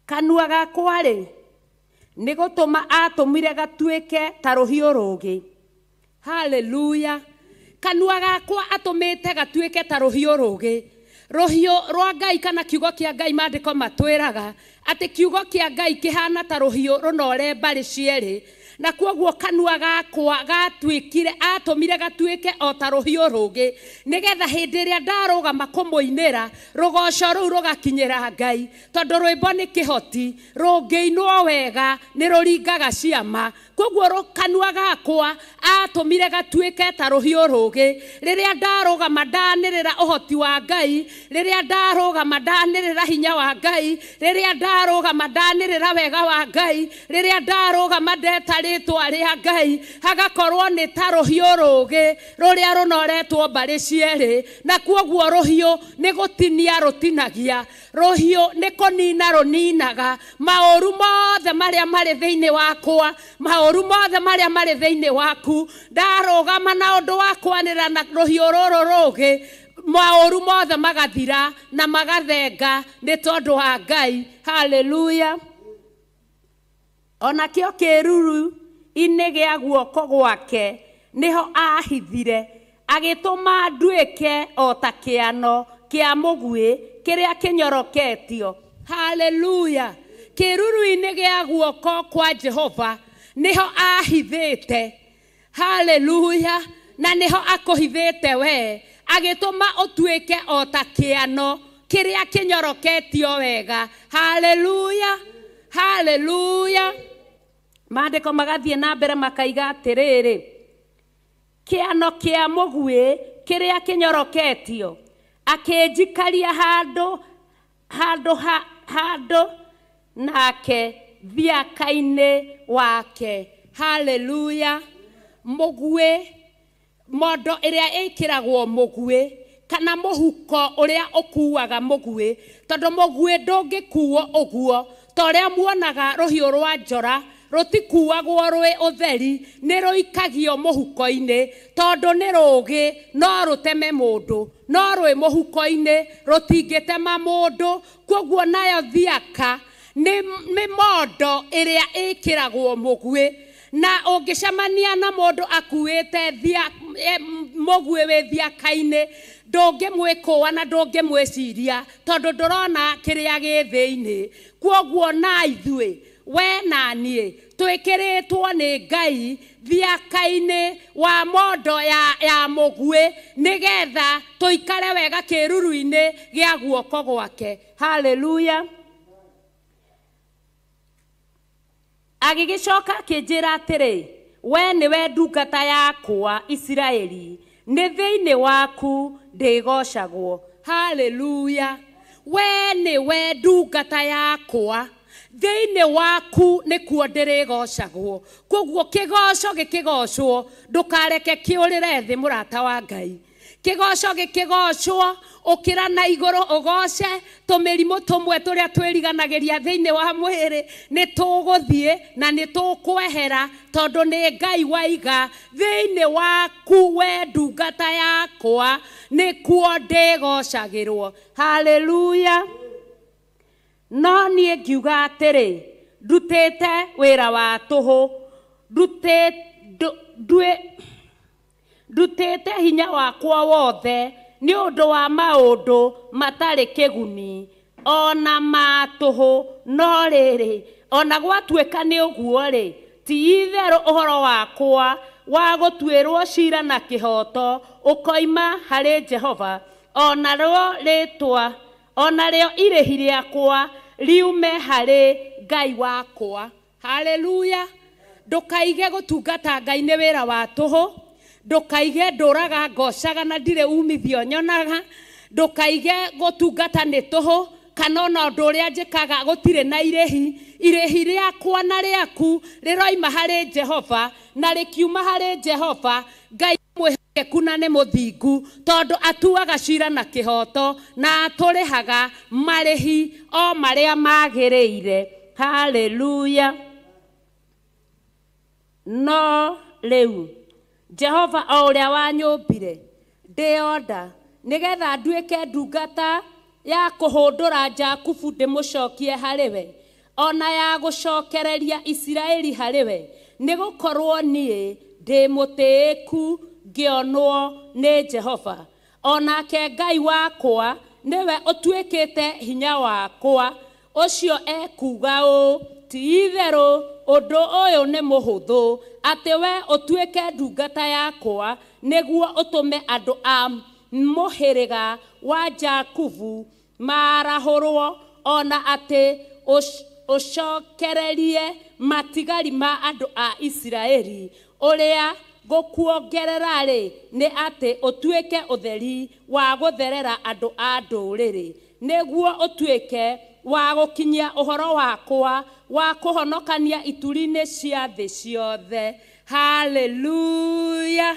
Speaker 9: Kanua gakwa rĩ nĩ gũtũma atũmire gatuĩke ta rũhiũ rũũgĩ. Haleluya. Kanua gakwa atũmĩte gatuĩke ta rũhiũ rũũgĩ. Rũhiũ rwa Ngai kana kiugo kĩa Ngai, maandĩko matwĩraga atĩ kiugo kĩa Ngai kĩhana ta rũhiũ rũnore mbarĩ cierĩ, na kwoguo kanua gakwa gatuĩkire atũmire gatuĩke o ta rũhiũ rũũgĩ, nĩgetha hĩndĩ ĩrĩa ndarũgama kũmũinĩra rũgoco rũu rũgakinyĩra Ngai, tondũ rwĩmbo nĩ kĩhoti, rũngĩinwo wega nĩ rũringaga ciama. Kwoguo kanua gakwa atũmire gatuĩke ta rũhiũ rũũgĩ. Rĩrĩa ndarũgama ndanĩrĩra ũhoti wa Ngai, rĩrĩa ndarũgama ndanĩrĩra hinya wa Ngai, rĩrĩa ndarũgama ndanĩrĩra wega wa Ngai, rĩrĩa ndarũgama ndeta rĩtwa rĩa Ngai, hagakorwo nĩ ta rũhiũ rũũgĩ rũrĩa rũnoretwo mbarĩ cierĩ. Na kwoguo rũhiũ nĩ gũtinia rũtinagia, rũhiũ nĩ kũnina rũninaga maũru mothe marĩa marĩ thĩinĩ wakwa, maũru mothe marĩa marĩ thĩinĩ waku. Ndarũgama na ũndũ wa kwanĩrĩra na rũhiũ rũrũ rũũgĩ, maũru mothe magathira na magathenga nĩ tondũ wa Ngai. Haleluya. Onakĩo kĩruru-inĩ gĩa guoko gwake nĩho ahithire, agĩtũma nduĩke o ta kĩano kĩa mũguĩ kĩrĩa kĩnyoroketio. Haleluya. Kĩruru-inĩ gĩa guoko kwa Jehova nĩho ahithĩte. Haleluya. Na nĩho akũhithĩte we, agĩtũma ũtuĩke o ta kĩano kĩrĩa kĩnyoroketio wega. Haleluya. Haleluya. Maandĩko magathiĩ na mbere makaiga atĩrĩrĩ, kĩano kĩa mũguĩ kĩrĩa kĩnyoroketio akĩnjikaria handũ handũ handũ nake thiaka-inĩ wake. Haleluya. Mũguĩ, mondo ĩrĩa ĩkĩragwo mũguĩ kana mũhuko ũrĩa ũkuaga mũguĩ, tondũ mũguĩ ndũngĩkuo ũguo ta ũrĩa muonaga rũhiũ rwa njora rũtikuagwo rwĩ ũtheri, nĩ rũikagio mũhuko-inĩ, tondũ nĩ rũũgĩ no rũteme mũndũ, no rwĩ mũhuko-inĩ rũtingĩtema mũndũ. Kwoguo nayo thiaka nĩ mondo ĩrĩa ĩkĩragwo mũguĩ, na ũngĩcemania na mũndũ akuĩte mũguĩ wĩ thiaka-inĩ ndũngĩmwĩkũa na ndũngĩmwĩciria, tondũ ndũrona kĩrĩa gĩ thĩinĩ. Kwoguo na ithuĩ we na niĩ twĩkĩrĩtwo nĩ Ngai thiaka-inĩ wa mondo ya mũguĩ, nĩgetha tũikare wega kĩruru-inĩ gĩa guoko gwake. Haleluya. Agĩgĩcoka akĩnjĩra atĩrĩ, we nĩwe ndungata yakwa Isiraeli, nĩ thĩinĩ waku ndĩgocagwo. Haleluya. We nĩwe ndungata yakwa, thĩinĩ waku nĩkuo ndĩrĩgocagwo. Kwoguo kĩgoco gĩkĩgocwo ndũkareke kĩũrĩre thĩ, mũrata wa Ngai. Kĩgoco gĩkĩgocwo ũkĩra na igũrũ ũgoce tũmĩrimũ tũmwe tũrĩa twĩriganagĩria thĩinĩ wa mwĩrĩ nĩ tũgũthiĩ na nĩ tũkwehera, tondũ nĩ Ngai waiga thĩinĩ waku we ndungata yakwa nĩkuo ndĩgocagĩrwo. Haleluya. No niĩ ngiuga atĩrĩ, ndutĩte wĩra wa tũhũ, ndutĩte hinya wakwa wothe nĩ ũndũ wa maũndũ matarĩ kĩguni ona ma tũhũ. No rĩrĩ, ona gwatuĩka nĩ ũguo-rĩ, ti itherũ ũhoro wakwa wa gũtuĩrwo cira na kĩhooto ũkoima harĩ Jehova, ona rĩo rĩtwa ona rĩo irĩhi rĩakwa riume harĩ Ngai wakwa. Haleluya. Ndũkaige gũtungata Ngai nĩ wĩra wa tũhũ, ndũkaige ndũraga ngocaga na ndirĩ umithio nyonaga, ndũkaige gũtungata nĩ tũhũ. kana ona ũndũ ũrĩa njĩkaga gũtirĩ na irĩhi. Irĩhi rĩakwa na rĩaku rĩroima harĩ Jehova na rĩkiuma harĩ Jehova. Ngai mwĩhokeku na nĩ mũthingu, tondũ atuaga cira na kĩhooto na atũrĩhaga marĩhi o marĩa magĩrĩire. Haleluya. No rĩu Jehova o ũrĩa wanyũmbire ndĩonda nĩgetha nduĩke ndungata ya kũhũndũra Jakubu ndĩmũcokie harĩ we, ona ya gũcokereria Isiraeli harĩ we, nĩgũkorwo niĩ ndĩ mũtĩĩku ngĩonwo nĩ Jehova. Onake Ngai wakwa nĩwe ũtuĩkĩte hinya wakwa. Ũcio ekuuga ũũ, ti-itherũ ũndũ ũyũ nĩ mũhũthũ, atĩ we ũtuĩke ndungata yakwa nĩguo ũtũme andũ a mũhĩrĩga wa Jakubu maarahũrwo, ona atĩ ũcokererie matigari ma andũ a Isiraeli. Ũrĩa ngũkuongerera-rĩ nĩ atĩ ũtuĩke ũtheri wa gũtherera andũ a ndũrĩrĩ, nĩguo ũtuĩke wa gũkinyia ũhoro wakwa wa kũhonokania ituri-inĩ cia thĩ ciothe. Haleluya,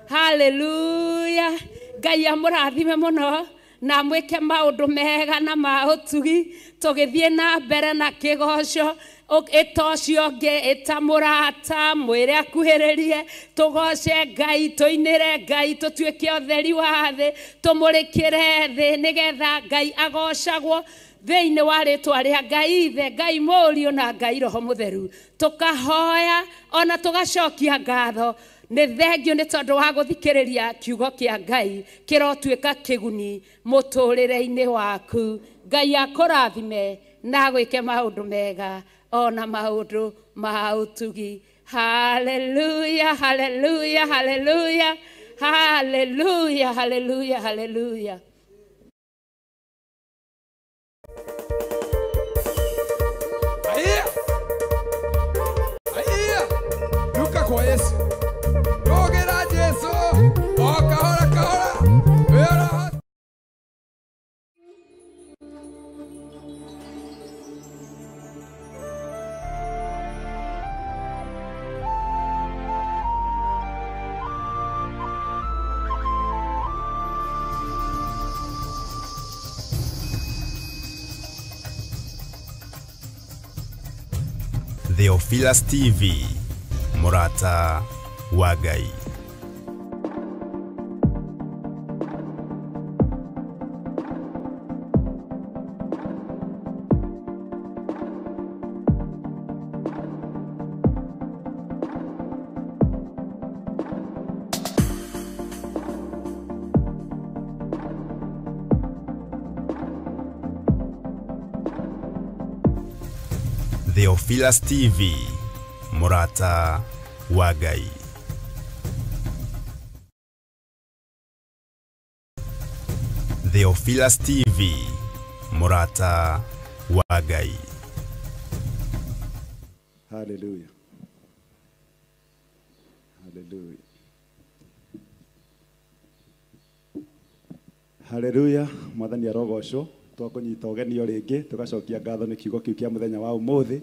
Speaker 9: haleluya. Ngai amũrathime mũno na mwĩke maũndũ mega na ma ũtugi. Tũgĩthiĩ na mbere na kĩgoco, ĩta ũcio ũngĩ, ĩta mũrata, mwĩre akuhĩrĩrie, tũgoce Ngai, tũinĩre Ngai, tũtuĩke ũtheri wa thĩ, tũmũrĩkĩre thĩ, nĩgetha Ngai agocagwo thĩinĩ wa rĩtwa rĩa Ngai Ithe, Ngai Mũriũ na Ngai Roho Mũtheru. Tũkahoya ona tũgacokia ngatho. Nĩ thengio nĩ tondũ wa gũthikĩrĩria kiugo kĩa Ngai kĩrotuĩka kĩguni mũtũrĩre-inĩ waku. Ngai akũrathime na agwĩke maũndũ mega ona maũndũ ma ũtugi. Haleluya, haleluya, haleluya, haleluya, haleluya, haleluya.
Speaker 8: Aiya! Aiya! Ruka kwa Yesu. Rogera Jesu. O kahora kahora. Wĩra.
Speaker 1: Theophilus TV, Murata wa Ngai. Theophilus TV, Murata wa Ngai. Theophilus TV, Murata wa Ngai.
Speaker 6: Hallelujah. Hallelujah. Hallelujah. Mwathani arogocwo. Twakunyita ũgeni o rĩngĩ tũgacokia ngatho nĩ kiugo kĩu kĩa mũthenya wa ũmũthĩ.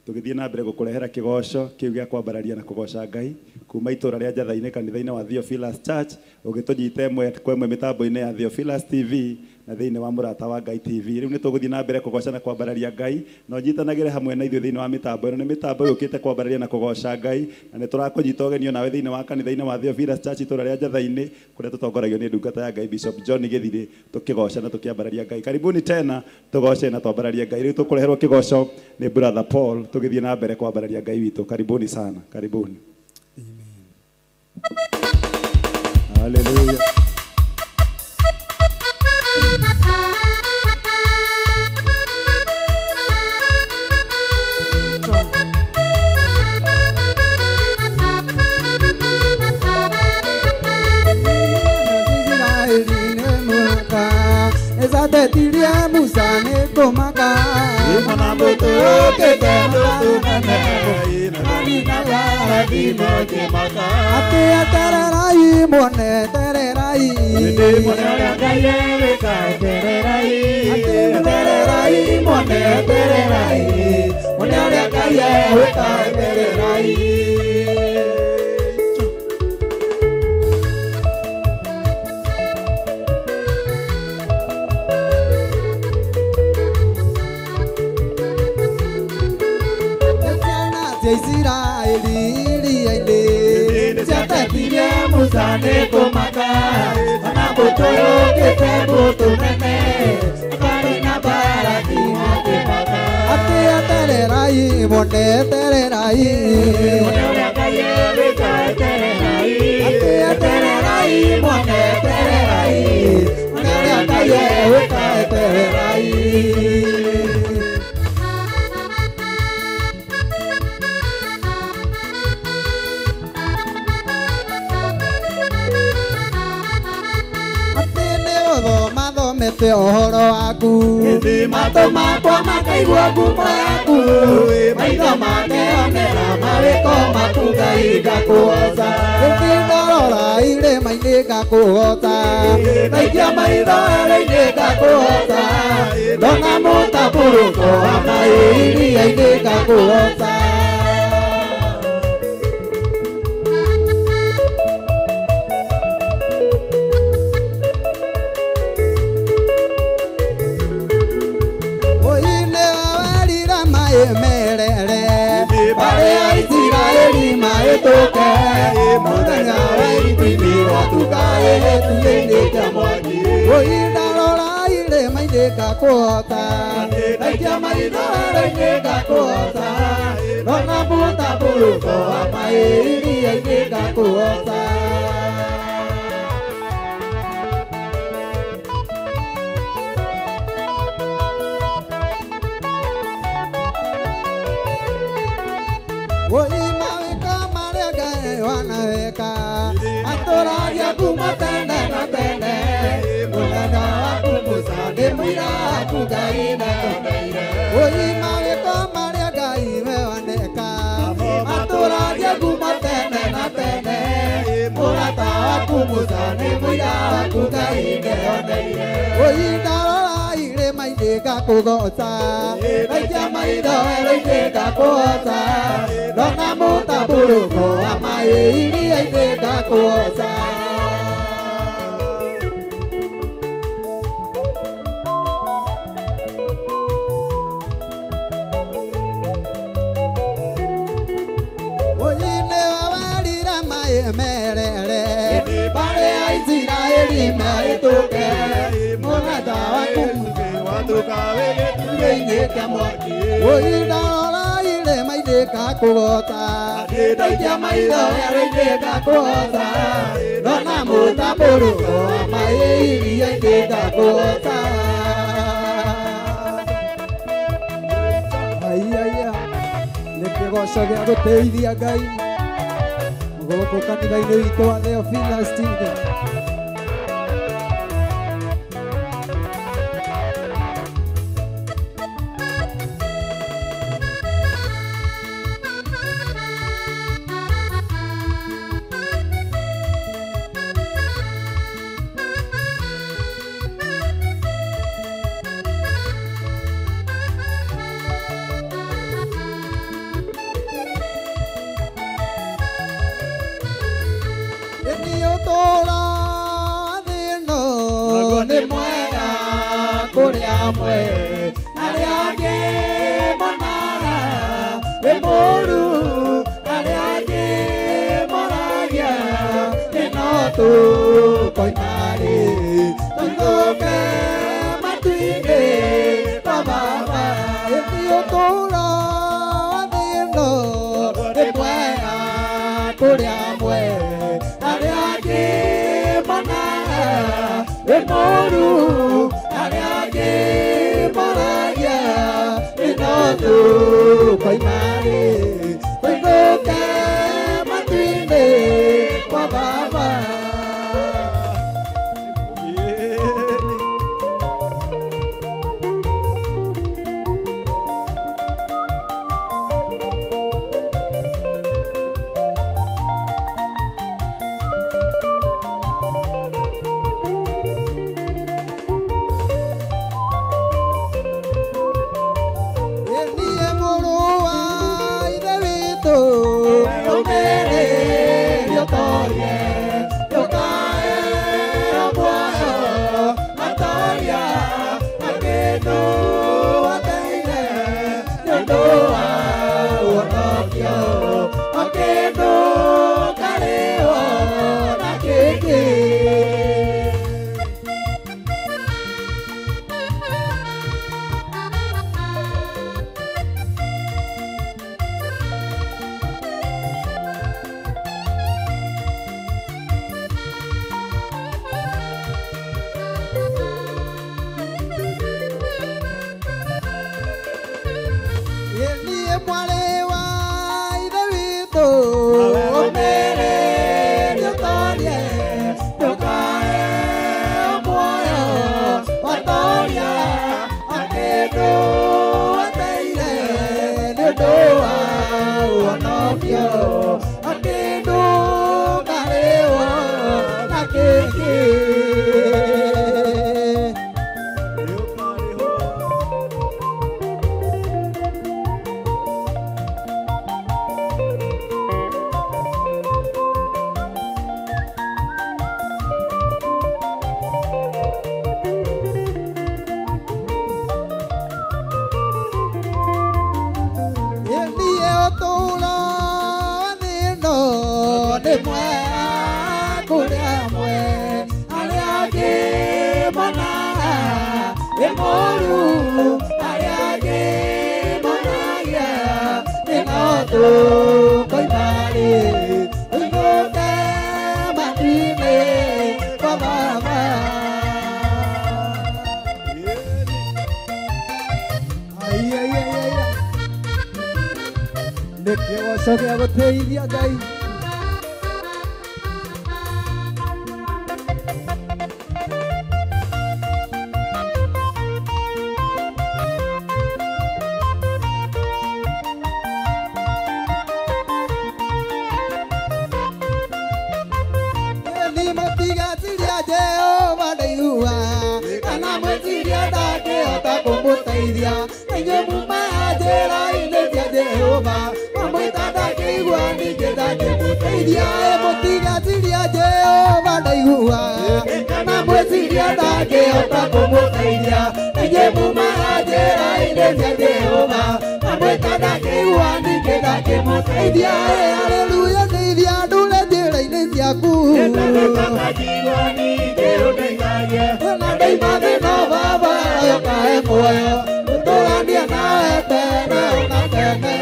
Speaker 6: Tũgĩthiĩ na mbere gũkũrehera kĩgoco kĩu gĩa kwambararia na kũgoca Ngai kuma itũra rĩa Njatha-inĩ kanitha-inĩ wa Theophilus Church, ũgĩtũnyita ĩmwe kwa ĩmwe mĩtambo-inĩ ya Theophilus TV na thĩinĩ wa Mũrata wa Ngai TV. Rĩu nĩ tũgũthiĩ na mbere kũgoca na kwambararia Ngai, na ũnyitanagĩre hamwe na ithuĩ thĩinĩ wa mĩtambo ĩno. Nĩ mĩtambo yũkĩte kwambararia na kũgoca Ngai, na nĩ tũrakũnyita ũgeni o nawe thĩinĩ wa kanitha-inĩ wa Theophilus Church itũra rĩa Njatha-inĩ, kũrĩa tũtongoragio nĩ ndungata ya Ngai Bishop John Gĩthirĩ, tũkĩgoca na tũkĩambararia Ngai. Karibuni tena tũgoce na twambararie Ngai. Rĩu tũkũreherwo kĩgoco nĩ Brother Paul, tũgĩthiĩ na mbere kwambararia Ngai witũ. Karibuni sana, karibuni. Amen. Hallelujah.
Speaker 7: Ezatetirie Musa nĩ kũmaka atĩ etererai muone etererai atĩ etererai Etererai mwone etererai mwone ũrĩa Ngai egwĩka etererai. Isiraeli iria-inĩ ciatetirie Musa nĩ kũmaka ona mbũtũ yũkĩte mbũtũ nene atarĩ na mbaraki makĩmaka. Atĩ etererai mwone etererai mwone ũrĩa Ngai egwĩka etererai. Atĩ etererai mwone etererai mwone ũrĩa Ngai egwĩka etererai. Mathomete ũhoro waku matũ makwa makaigua ngumo yaku maitho makeonera mawĩko maku Ngai ngakũgoca. Hĩndĩ ndarora irĩma-inĩ ngakũgoca ndaikia maitho werũ-inĩ ngakũgoca ndona mũtambũrũko wa maĩ iria-inĩ ngakũgoca. Merere barĩa Isiraeli mahĩtũke mũthenya wa ituĩri watuka gĩtugĩ-inĩ kĩa mwaki. Oi ndarora irĩma-inĩ ngakũhota ndaikia maitho werũ-inĩ ngakũhota ndona mũtambũrũko wa maĩ iria-inĩ ngakũhota. Oi mawĩko marĩa Ngai wanawĩka atũragia kuma tene na tene mũthenya waku Musa nĩ mũira waku Ngai nĩakomeire. Oi mawĩko marĩa Ngai we waneka atũragia kuma tene na tene mũrata waku Musa nĩ mũira waku Ngai nĩoneire. Oi ndarora irĩma-inĩ ngakũgoca ndaikia maitho werũ-inĩ ngakũgoca ndona mũtambũrũko wa maĩ iria-inĩ ngakũgoca. Oi nĩwe werire maĩ merere barĩa Isiraeli mahĩtũke mũrata waku
Speaker 6: Watuka wĩ gĩtugĩ-inĩ kĩa mwaki.
Speaker 7: Oi ndarora irĩma-inĩ ngakũgoca ndaikia maitho werũ-inĩ ngakũgoca ndona mũtambũrũko wa maĩ iria-inĩ ngakũgoca.
Speaker 10: Aiaia nĩ kĩgoco gĩa gũteithia Ngai gũkũ kanitha-inĩ witũ wa Theophilus TV.
Speaker 7: mũru arĩa angĩ monagia nĩno tũkoima-rĩ tũinũke matu-inĩ kwa Baba. Ai, ai, ai, ai. Nĩ kĩgoco gĩa gũtĩithia Ngai. Ni mũtigatiria Jehova ndaigua kana mwĩtiria ndangĩhota kũmũteithia inyuĩ mumaga njĩra-inĩ cia Jehova mamwĩta ndangĩigua ningĩ ndangĩmũteithia. Mũtigatiria Jehova ndaigua kana mwĩtiria ndangĩhota kũmũteithia inyuĩ mumaga njĩra-inĩ cia Jehova mamwĩta ndangĩigua ningĩ ndangĩmũteithia. Haleluya ndeithia ndũre njĩra-inĩ ciaku na ndaima thĩna Baba ũkahe muoyo gũtũrania nawe tene na tene.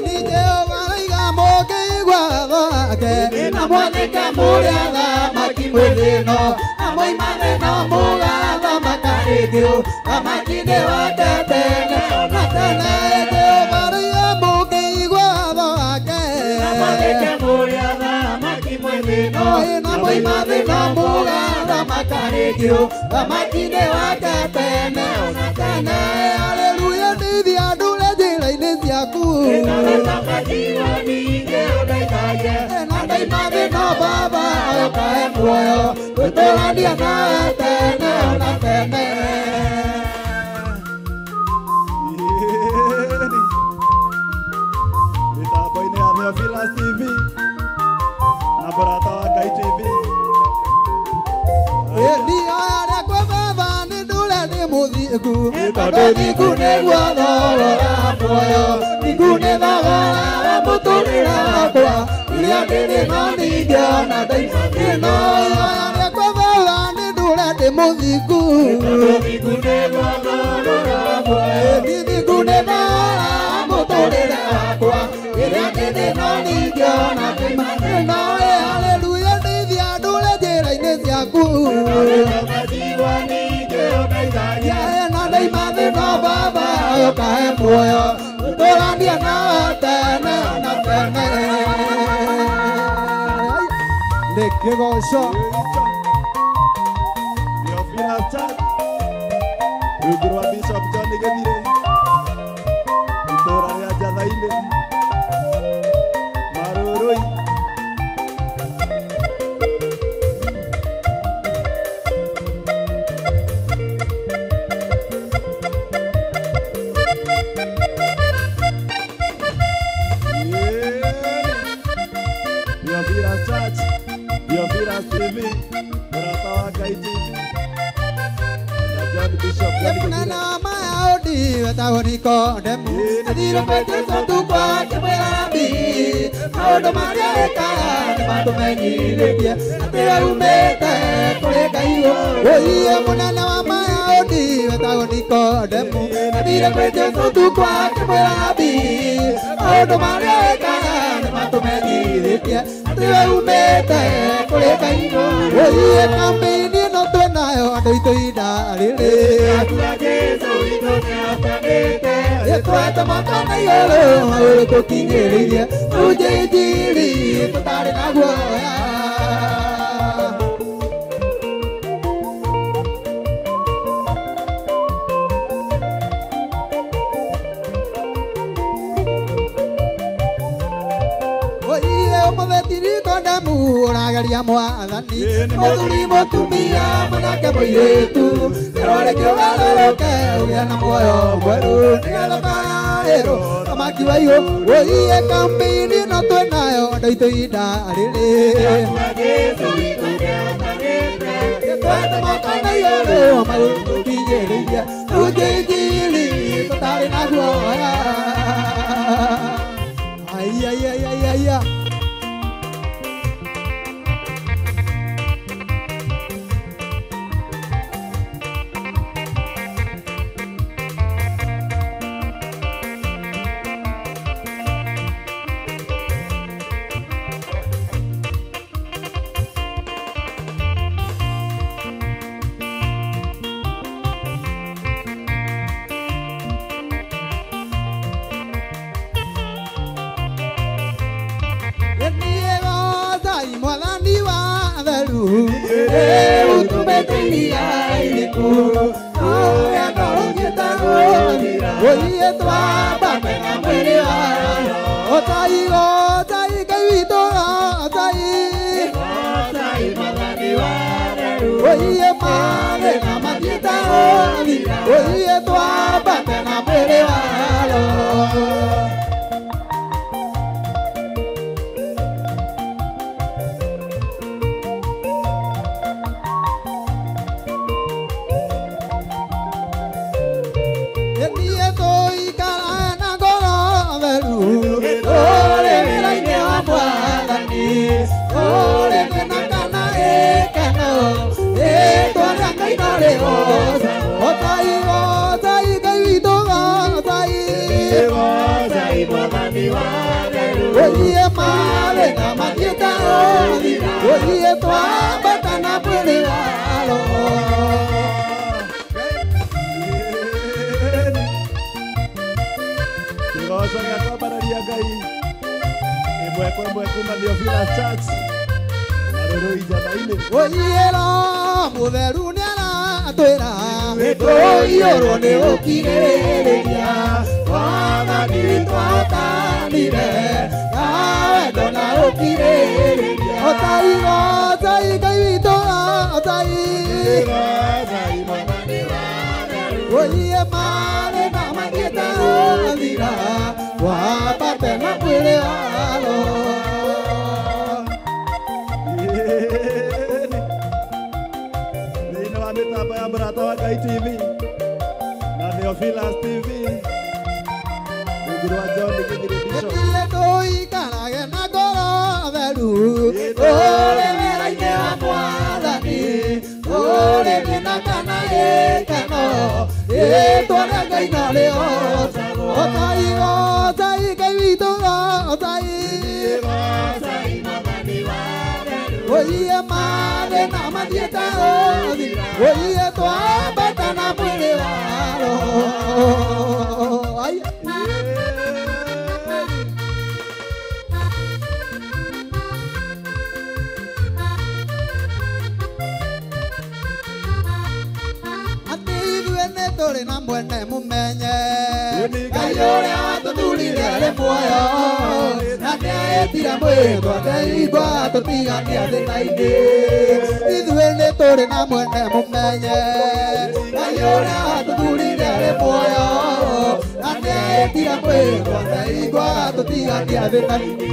Speaker 7: Ni Jehova araiga mũngĩigua watho wake na mwathĩke mũrĩ athamaki mwĩ thĩ ĩno na moima thĩna mũgathamaka rĩngĩ thamaki-inĩ wake tene na tene. Jehova araiga mũngĩigua watho wake na mwathĩke mũrĩ athamaki mwĩ thĩ ĩno na moima thĩna mũgathamaka rĩngĩ thamaki-inĩ wake tene na tene. Haleluya ndeithia ndũre njĩra-inĩ ciaku na ndaima thĩna Baba ũkahe muoyo gũtũrania nawe tene na tene.
Speaker 6: Mĩtambo-inĩ ya Theophilus TV na mũrata wa Ngai TV.
Speaker 7: Ndioya rĩakwa Baba nĩ ndũre ndĩ mũthingu tondũ thingu nĩguo thogora muoyo thingu nĩ thogora wa mũtũrĩre wakwa iria ndĩrĩ no ningĩona ndaima thĩna. Ihoya rĩakwa Baba nĩ ndũre ndĩ mũthingu thingu nĩ thogora wa mũtũrĩre wakwa iria ndĩrĩ no ningĩona ndaima thĩna. Haleluya ndeithia ndũre njĩra-inĩ ciaku na ndaima thĩna Baba ũkahe muoyo gũtũrania nawe tene na tene.
Speaker 10: Nĩ kĩgoco
Speaker 6: Theophilus Church rungu rwa Bishop John Gĩthirĩ itũũra rĩa Njatha-inĩ Marũrũi. Theophilus Church, Theophilus TV, mũrata wa Ngai TV na John Bishop John Gĩthirĩ.
Speaker 7: Mũnene wa Mayahudi wetagwo Nikodemu athire kwĩ Jesũ ũtukũ akĩmwĩra Rabii maũndũ marĩa ekaga nĩmatũmenyithĩtie atĩ aumĩte kũrĩ Ngai. Ũiye mũnene wa Mayahudi wetagwo Nikodemu athire kwĩ Jesũ ũtukũ akĩmwĩra Rabii maũndũ marĩa ekaga nĩmatũmenyithĩtie atĩ aumĩte kũrĩ Ngai. Ũiye kambĩini ĩno twĩnayo andũ aitũ ihinda rĩrĩ twete moko na igũrũ magũrũ tũkinyĩrĩirie tũnje injiri tũtarĩ na guoya. Oiye ũmũthĩ ti Nikodemu ũrageria mwathani mũthuri mũtumia mwanake mũirĩtu kĩrore kĩũgarũrũke ũgĩe na muoyo mwerũ nĩgetha ũkagarĩrwo thamaki wa igũrũ. Oiye kambĩini ĩno twĩnayo andũ aitũ ihinda rĩrĩ twete moko na igũrũ magũrũ tũkinyĩrĩirie tũnje injiri tũtarĩ na guoya. Utumete iria iriku Oya ngoro gũthira Oiye twambate na mwĩrĩ wa Otai gotai Ngai witũ gotai Gotai Mwathani wa theru Oiye mathĩna mathiĩte gũthira Oiye twambate na mwĩrĩ wa Roho. Oiye mathĩna mathiĩte gũthira Oiye twambata na mwĩrĩ wa Roho.
Speaker 6: Kĩgoco gĩa kwambararia Ngai ĩmwe kwa ĩmwe kuma Theophilus Church na Rũrũ Ijatha-inĩ.
Speaker 7: Oiye Roho Mũtheru nĩaratwĩra nĩtũiyũrwo nĩ ũkirĩrĩria Mwathani witũ ahotanire na wendo na ũkirĩrĩria. Otai gotai Ngai witũ gotai
Speaker 6: Gotai Mwathani wa theru
Speaker 7: Oiye mathĩna mathiĩte gũthira twambate na mwĩrĩ wa Roho.
Speaker 6: Thĩinĩ wa mĩtambo ya Mũrata wa Ngai TV na Theophilus TV rungu rwa John Githiri Bishop.
Speaker 7: Ĩtire tũikarage na ngoro theru tũrĩ wĩra-inĩ wa Mwathani tũrĩ thĩna kana gĩkeno rĩĩtwa rĩa Ngai no rĩgocagwo. Otai gotai Ngai witũ gotai
Speaker 6: Gotai Mwathani wa theru
Speaker 7: Oiye mathĩna mathiĩte gũthira Oiye twambata na mwĩrĩ wa Roho. Ai. Atĩ ithuĩ nĩ tũrĩ na mwene mũmenye Ngai ũrĩa watũthurire arĩ muoyo na nĩaĩtire mwĩtwa ndeigua tũtiganie thĩna-inĩ. Ithuĩ nĩ tũrĩ na mwene mũmenye Ngai ũrĩa watũthurire arĩ muoyo na nĩaĩtire mwĩtwa ndeigua tũtiganie thĩna-inĩ.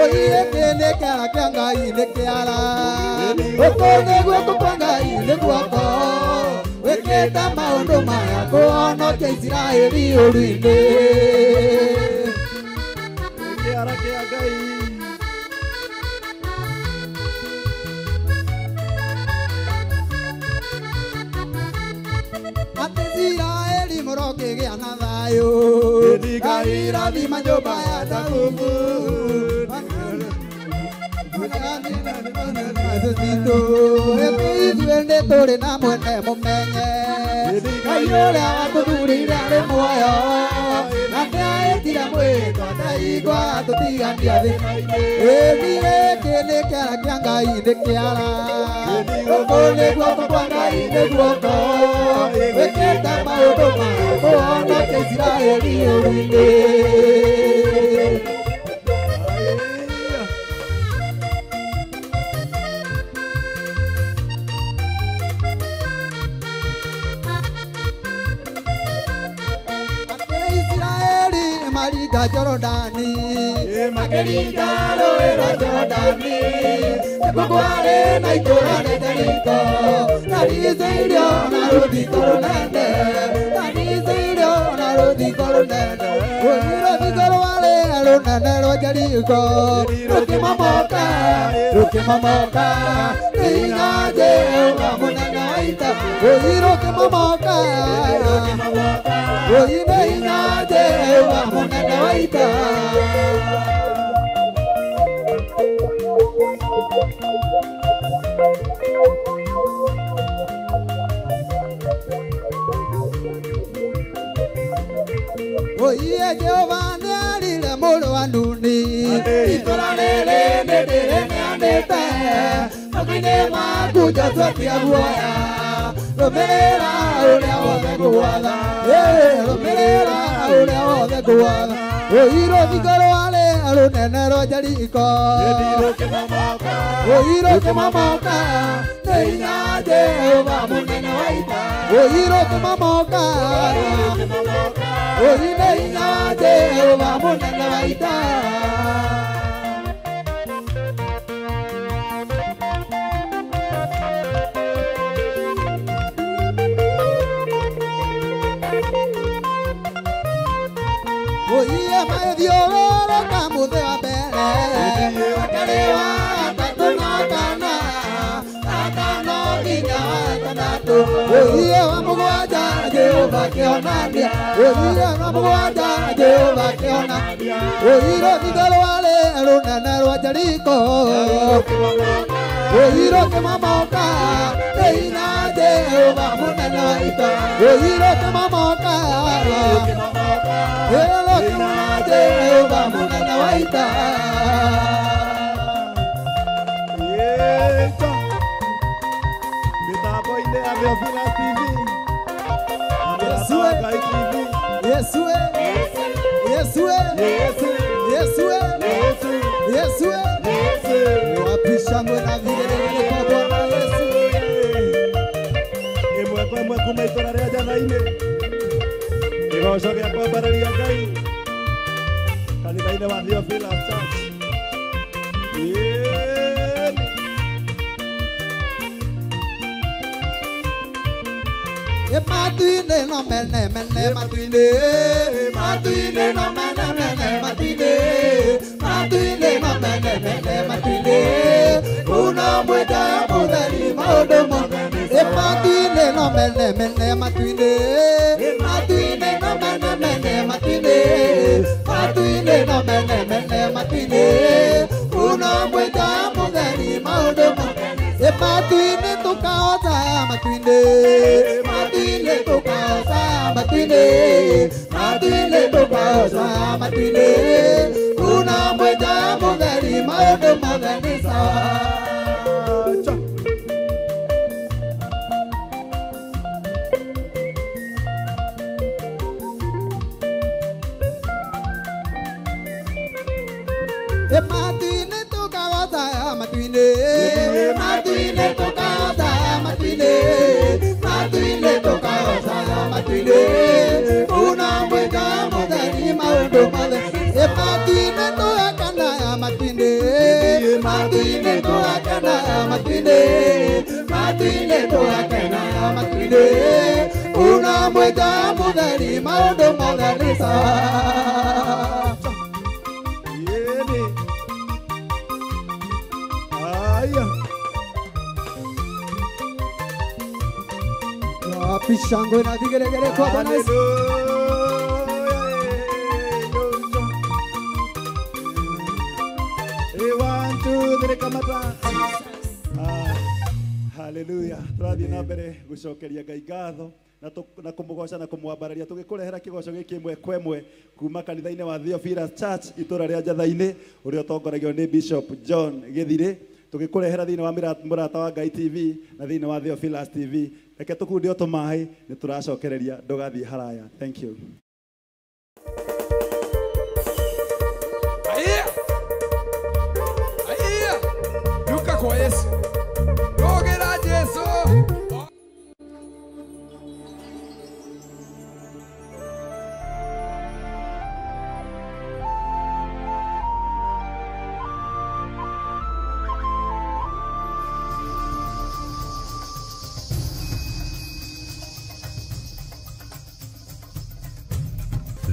Speaker 7: Oiye kĩ nĩ kĩara kĩa Ngai nĩ kĩara gũkũ nĩ guoko kwa Ngai nĩ guoko wĩkĩte maũndũ maya kũhonokia Isiraeli ũru-inĩ.
Speaker 6: Kĩara kĩa Ngai
Speaker 7: Atĩ Isiraeli mũrokĩgĩa na thayũ Ngai rathima nyũmba ya Jakubu. Ithuĩ nĩ tũrĩ na mwene mũmenye Ngai ũrĩa watũthurire arĩ muoyo na nĩaĩtire mwĩtwa ndeigua tũtigania thĩna-inĩ. Ĩni gĩkĩ nĩ kĩara kĩa Ngai nĩ kĩara gũkũ nĩ guoko kwa Ngai nĩ guoko wĩkĩte maũndũ maya kũhonokia Isiraeli ũru-inĩ. Maringa Jorodani makĩringa rũũĩ rwa Jorodani nĩkuo kwarĩ na itũũra rĩa Jeriko na rĩicĩirio na rũthingo rũnene na rĩicĩirio na rũthingo rũnene rũthingo rwarĩ rũnene rwa Jeriko rũkĩmomoka rũkĩmomoka nĩ hinya Jehova mũnene wa ita rũkĩmomoka Oi nĩ hinya Jehova mũnene wa ita. Oiye Jehova nĩarire mũrũ wa Nuni itũũra rĩrĩ nĩndĩrĩneanĩte Moko-inĩ maku Joshua tiga guoya, rũmĩrĩra ũrĩa wothe ngũgwatha, rũmĩrĩra ũrĩa wothe ngũgwatha. Ũi rũthingo rwarĩ rũnene rwa Jeriko, ũi rũkĩmomoka nĩ hinya Jehova mũnene wa ita. Ũi rũkĩmomoka, ũi nĩ hinya Jehova mũnene wa ita. Oiye mathiũrũrũka mũthĩ wa mbere, wa kerĩ, wa gatatũ na kana, gatano nginya wa gatandatũ. Oiye wa mũgwanja Jehova kĩonania, oiye wa mũgwanja Jehova kĩonania. Oi rũthingo rwarĩ rũnene rwa Jeriko, oi rũkĩmomoka nĩ hinya Jehova mũnene wa ita. Oi rũkĩmomoka, Jehova mũnene wa ita.
Speaker 6: Mĩtambo-inĩ ya Theophilus TV na
Speaker 10: Yesu
Speaker 6: Mũrata wa Ngai TV.
Speaker 10: Yesu Yesu Yesu Yesu Yesu. Wapi shangwe na vigelegele kwa Bwana Yesu.
Speaker 6: Ĩmwe kwa ĩmwe kuma itũra rĩa Njathai-inĩ, kĩgoco gĩa kwambararia Ngai kanitha-inĩ wa Theophilus Church. Ĩni.
Speaker 7: Matuine no mene mene matuine, matuine no mene mene matuine, matuine no mene mene matuine. Una mwenda mutheri maundu mothe. Matuine no mene mene matuine, matuine no mene mene matuine, matuine no mene mene matuine. Una mwenda mutheri maundu mothe. Matuine tukaoza matuine, matuine tukaoza matuine, matuine tukaoza matuine. Una mwenda mutheri maundu mothe nĩ sawa. Matuine tukaoza matuine, matuine tukaoza matuine, matuine tukaoza matuine. Una mwenda mutheri maundu mothe. Matuine tuakana matuine, matuine tuakana matuine, matuine tuakana matuine. Una mwenda mutheri maundu mothe nĩ sawa.
Speaker 6: Ĩni. Aya.
Speaker 10: Wapi shangwe na vigelegele kwa Bwana Yesu.
Speaker 6: Hallelujah. 1 2 3 kamata. Hallelujah. Tũrathiĩ na mbere gũcokeria Ngai ngatho na kũmũgoca na kũmwambararia tũgĩkũrehera kĩgoco gĩkĩ ĩmwe kwa ĩmwe kuma kanitha-inĩ wa Theophilus Church itũra rĩa Njathai-inĩ ũrĩa ũtongoragio nĩ Bishop John Gĩthirĩ, tũgĩkũrehera thĩinĩ wa Mũrata wa Ngai TV na thĩinĩ wa Theophilus TV. Reke tũkunde o tũmaĩ, nĩ tũracokereria, ndũgathiĩ haraya. Thank you.
Speaker 8: Aiya! Aiya! Duka kwa Yesu. Rogera Jesu.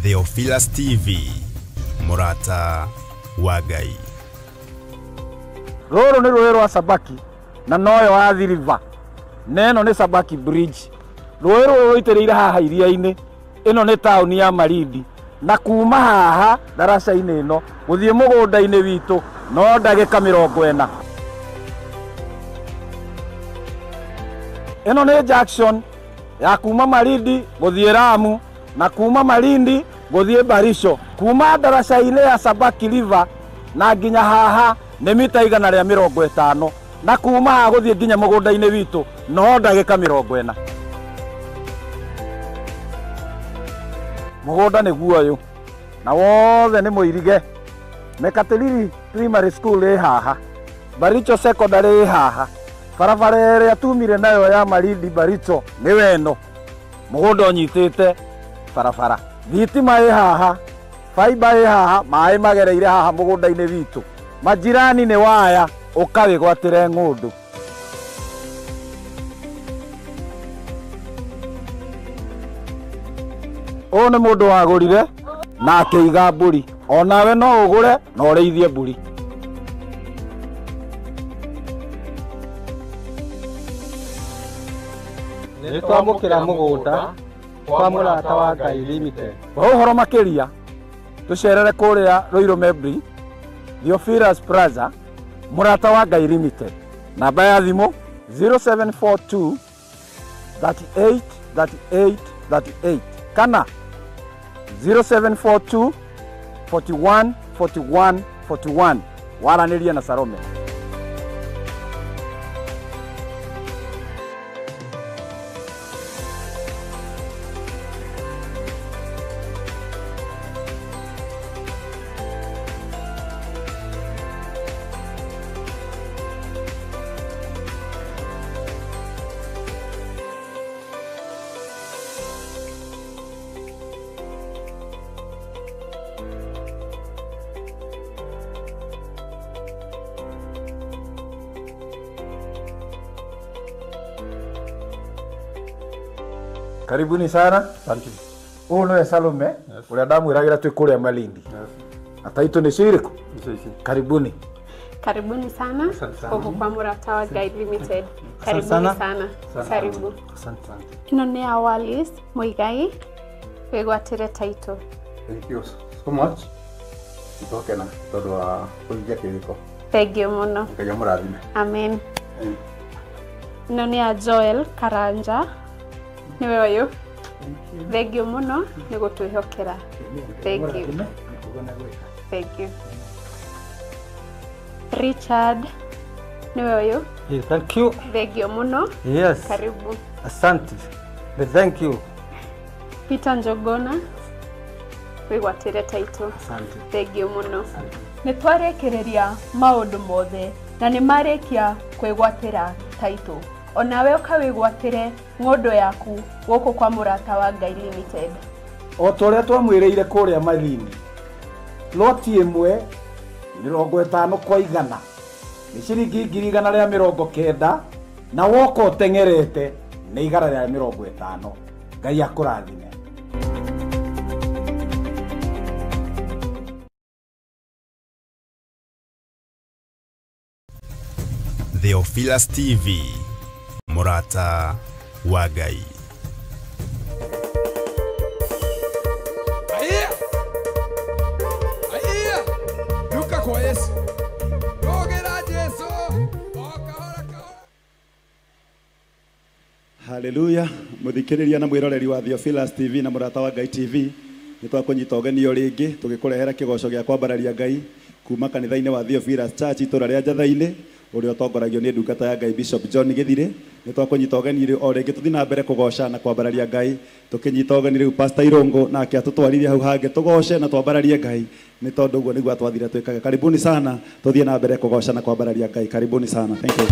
Speaker 1: Theophilus TV, Mũrata wa Ngai.
Speaker 11: Rũrũ nĩ rũĩ rwa Sabaki na noyo Athi River, na ĩno nĩ Sabaki Bridge. Rũĩ rũrũ rũitĩrĩire haha iria-inĩ, ĩno nĩ taũni ya Malindi, na kuma haha ndaraca-inĩ ĩno gũthiĩ mũgũnda-inĩ witũ no ndagĩka 40. Ĩno nĩ junction ya kuma Malindi gũthiĩ Lamu na kuma Malindi gũthiĩ Barisho. Kuma ndaraca-inĩ ya Sabaki River na nginya haha nĩ mita 150. Na kuma haha gũthiĩ nginya mũgũnda-inĩ witũ no ndagĩka 40. Mũgũnda nĩguo ũyũ na wothe nĩ mũirige. Mekatilili Primary School ĩ haha, Baricho Secondary ĩ haha, barabara ĩrĩa tumire nayo ya Malindi Baricho nĩ weno, mũgũnda ũnyitĩte barabara, thitima ĩ haha, faiba ĩ haha, maĩ magereire haha mũgũnda-inĩ witũ, majirani nĩ waya, ũkawĩgwatĩre ng'ũndũ. Ũyũ nĩ mũndũ wagũrire na akĩiga mbũri, onawe no ũgũre na ũrĩithie mbũri.
Speaker 12: Nĩ twamũkĩra mũgũnda kwa Mũrata wa Ngai Limited.
Speaker 11: Kwa ũhoro makĩria tũcerere kũrĩa Ruiru Membri, Theophilus Plaza, Mũrata wa Ngai Limited. Namba ya thimũ 0742 38 38 38 kana 0742 41 41 41. Waranĩria na Salome. Karibuni sana. Asante. Ũyũ nĩwe Salome, ũrĩa ndamwĩragĩra twĩ kũrĩa Malindi. Na taitũ nĩ cirĩkũ? Karibuni.
Speaker 13: Karibuni sana gũkũ kwa Mũrata wa Ngai Limited. Karibuni sana. Karibu.
Speaker 12: Asante.
Speaker 13: Ĩno nĩ ya Wallis Muigai, wĩgwatĩre taitũ.
Speaker 14: Thank you so much. Nĩtwakena tondũ wa kũhingia kĩrĩko.
Speaker 13: Thank you mũno.
Speaker 14: Ngai amũrathime.
Speaker 13: Amen. Ĩno nĩ ya Joel Karanja, nĩwe ũyũ. Thank you mũno nĩ gũtwĩhokera. Thank you. Thank you. Richard, nĩwe ũyũ.
Speaker 12: Yeah, thank you.
Speaker 13: Thank you mũno.
Speaker 12: Yes.
Speaker 13: Karibu.
Speaker 12: Asante. Thank you.
Speaker 13: Peter Njogona, wĩgwatĩre taitũ.
Speaker 12: Asante.
Speaker 13: Thank you mũno.
Speaker 15: Nĩ twarĩkĩrĩria maũndũ mothe na nĩ marĩkia kwĩgwatĩra taitũ. Onawe ũkawĩgwatĩre ng'ũndũ yaku gũkũ kwa Mũrata wa Ngai Limited.
Speaker 11: O ta ũrĩa twamwĩrĩire kũrĩa Malindi, loti ĩmwe 50 kwa 100 nĩ ciringi 190,000 na woka ũteng'erete nĩ 150. Ngai akũrathime.
Speaker 1: Theophilus TV, Mũrata wa Ngai.
Speaker 8: Aiya! Aiya! Duka kwa Yesu. Rogera Jesu. O kahora kahora.
Speaker 6: Haleluya. Muthikiriria na mwiroreri wa Theophilus TV na Mũrata wa Ngai TV, nĩ twakũnyita ũgeni o rĩngĩ tũgĩkũrehera kĩgoco gĩa kwambararia Ngai kuma kanitha-inĩ wa Theophilus Church itũra rĩa Njatha-inĩ, ũrĩa ũtongoragio nĩ ndungata ya Ngai Bishop John Gĩthirĩ. Nĩ twakũnyita ũgeni o rĩngĩ tũthiĩ na mbere kũgoca na kwambararia Ngai, tũkĩnyita ũgeni rĩu Pastor Irũngũ nake atũtwarithie hau hangĩ tũgoce na twambararie Ngai, nĩ tondũ ũguo nĩguo atwathire twĩkage. Karibuni sana, tũthiĩ na mbere kũgoca na kwambararia Ngai. Karibuni sana. Thank you.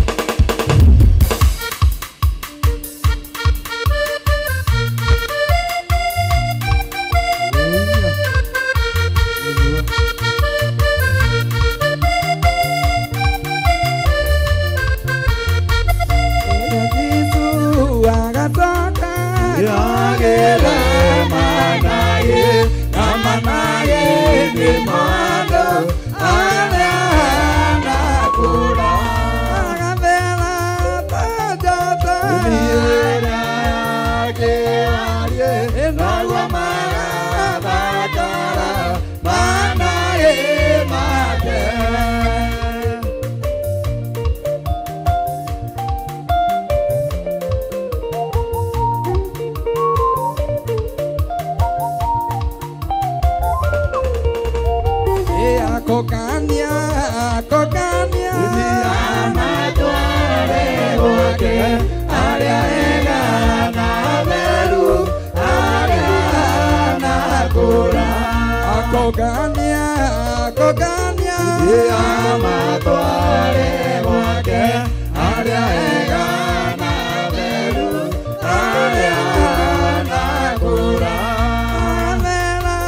Speaker 7: Kokania, kokania,
Speaker 8: Kongania kongania
Speaker 7: amatware gwake arĩa ega na theru arĩa nakũra
Speaker 8: thera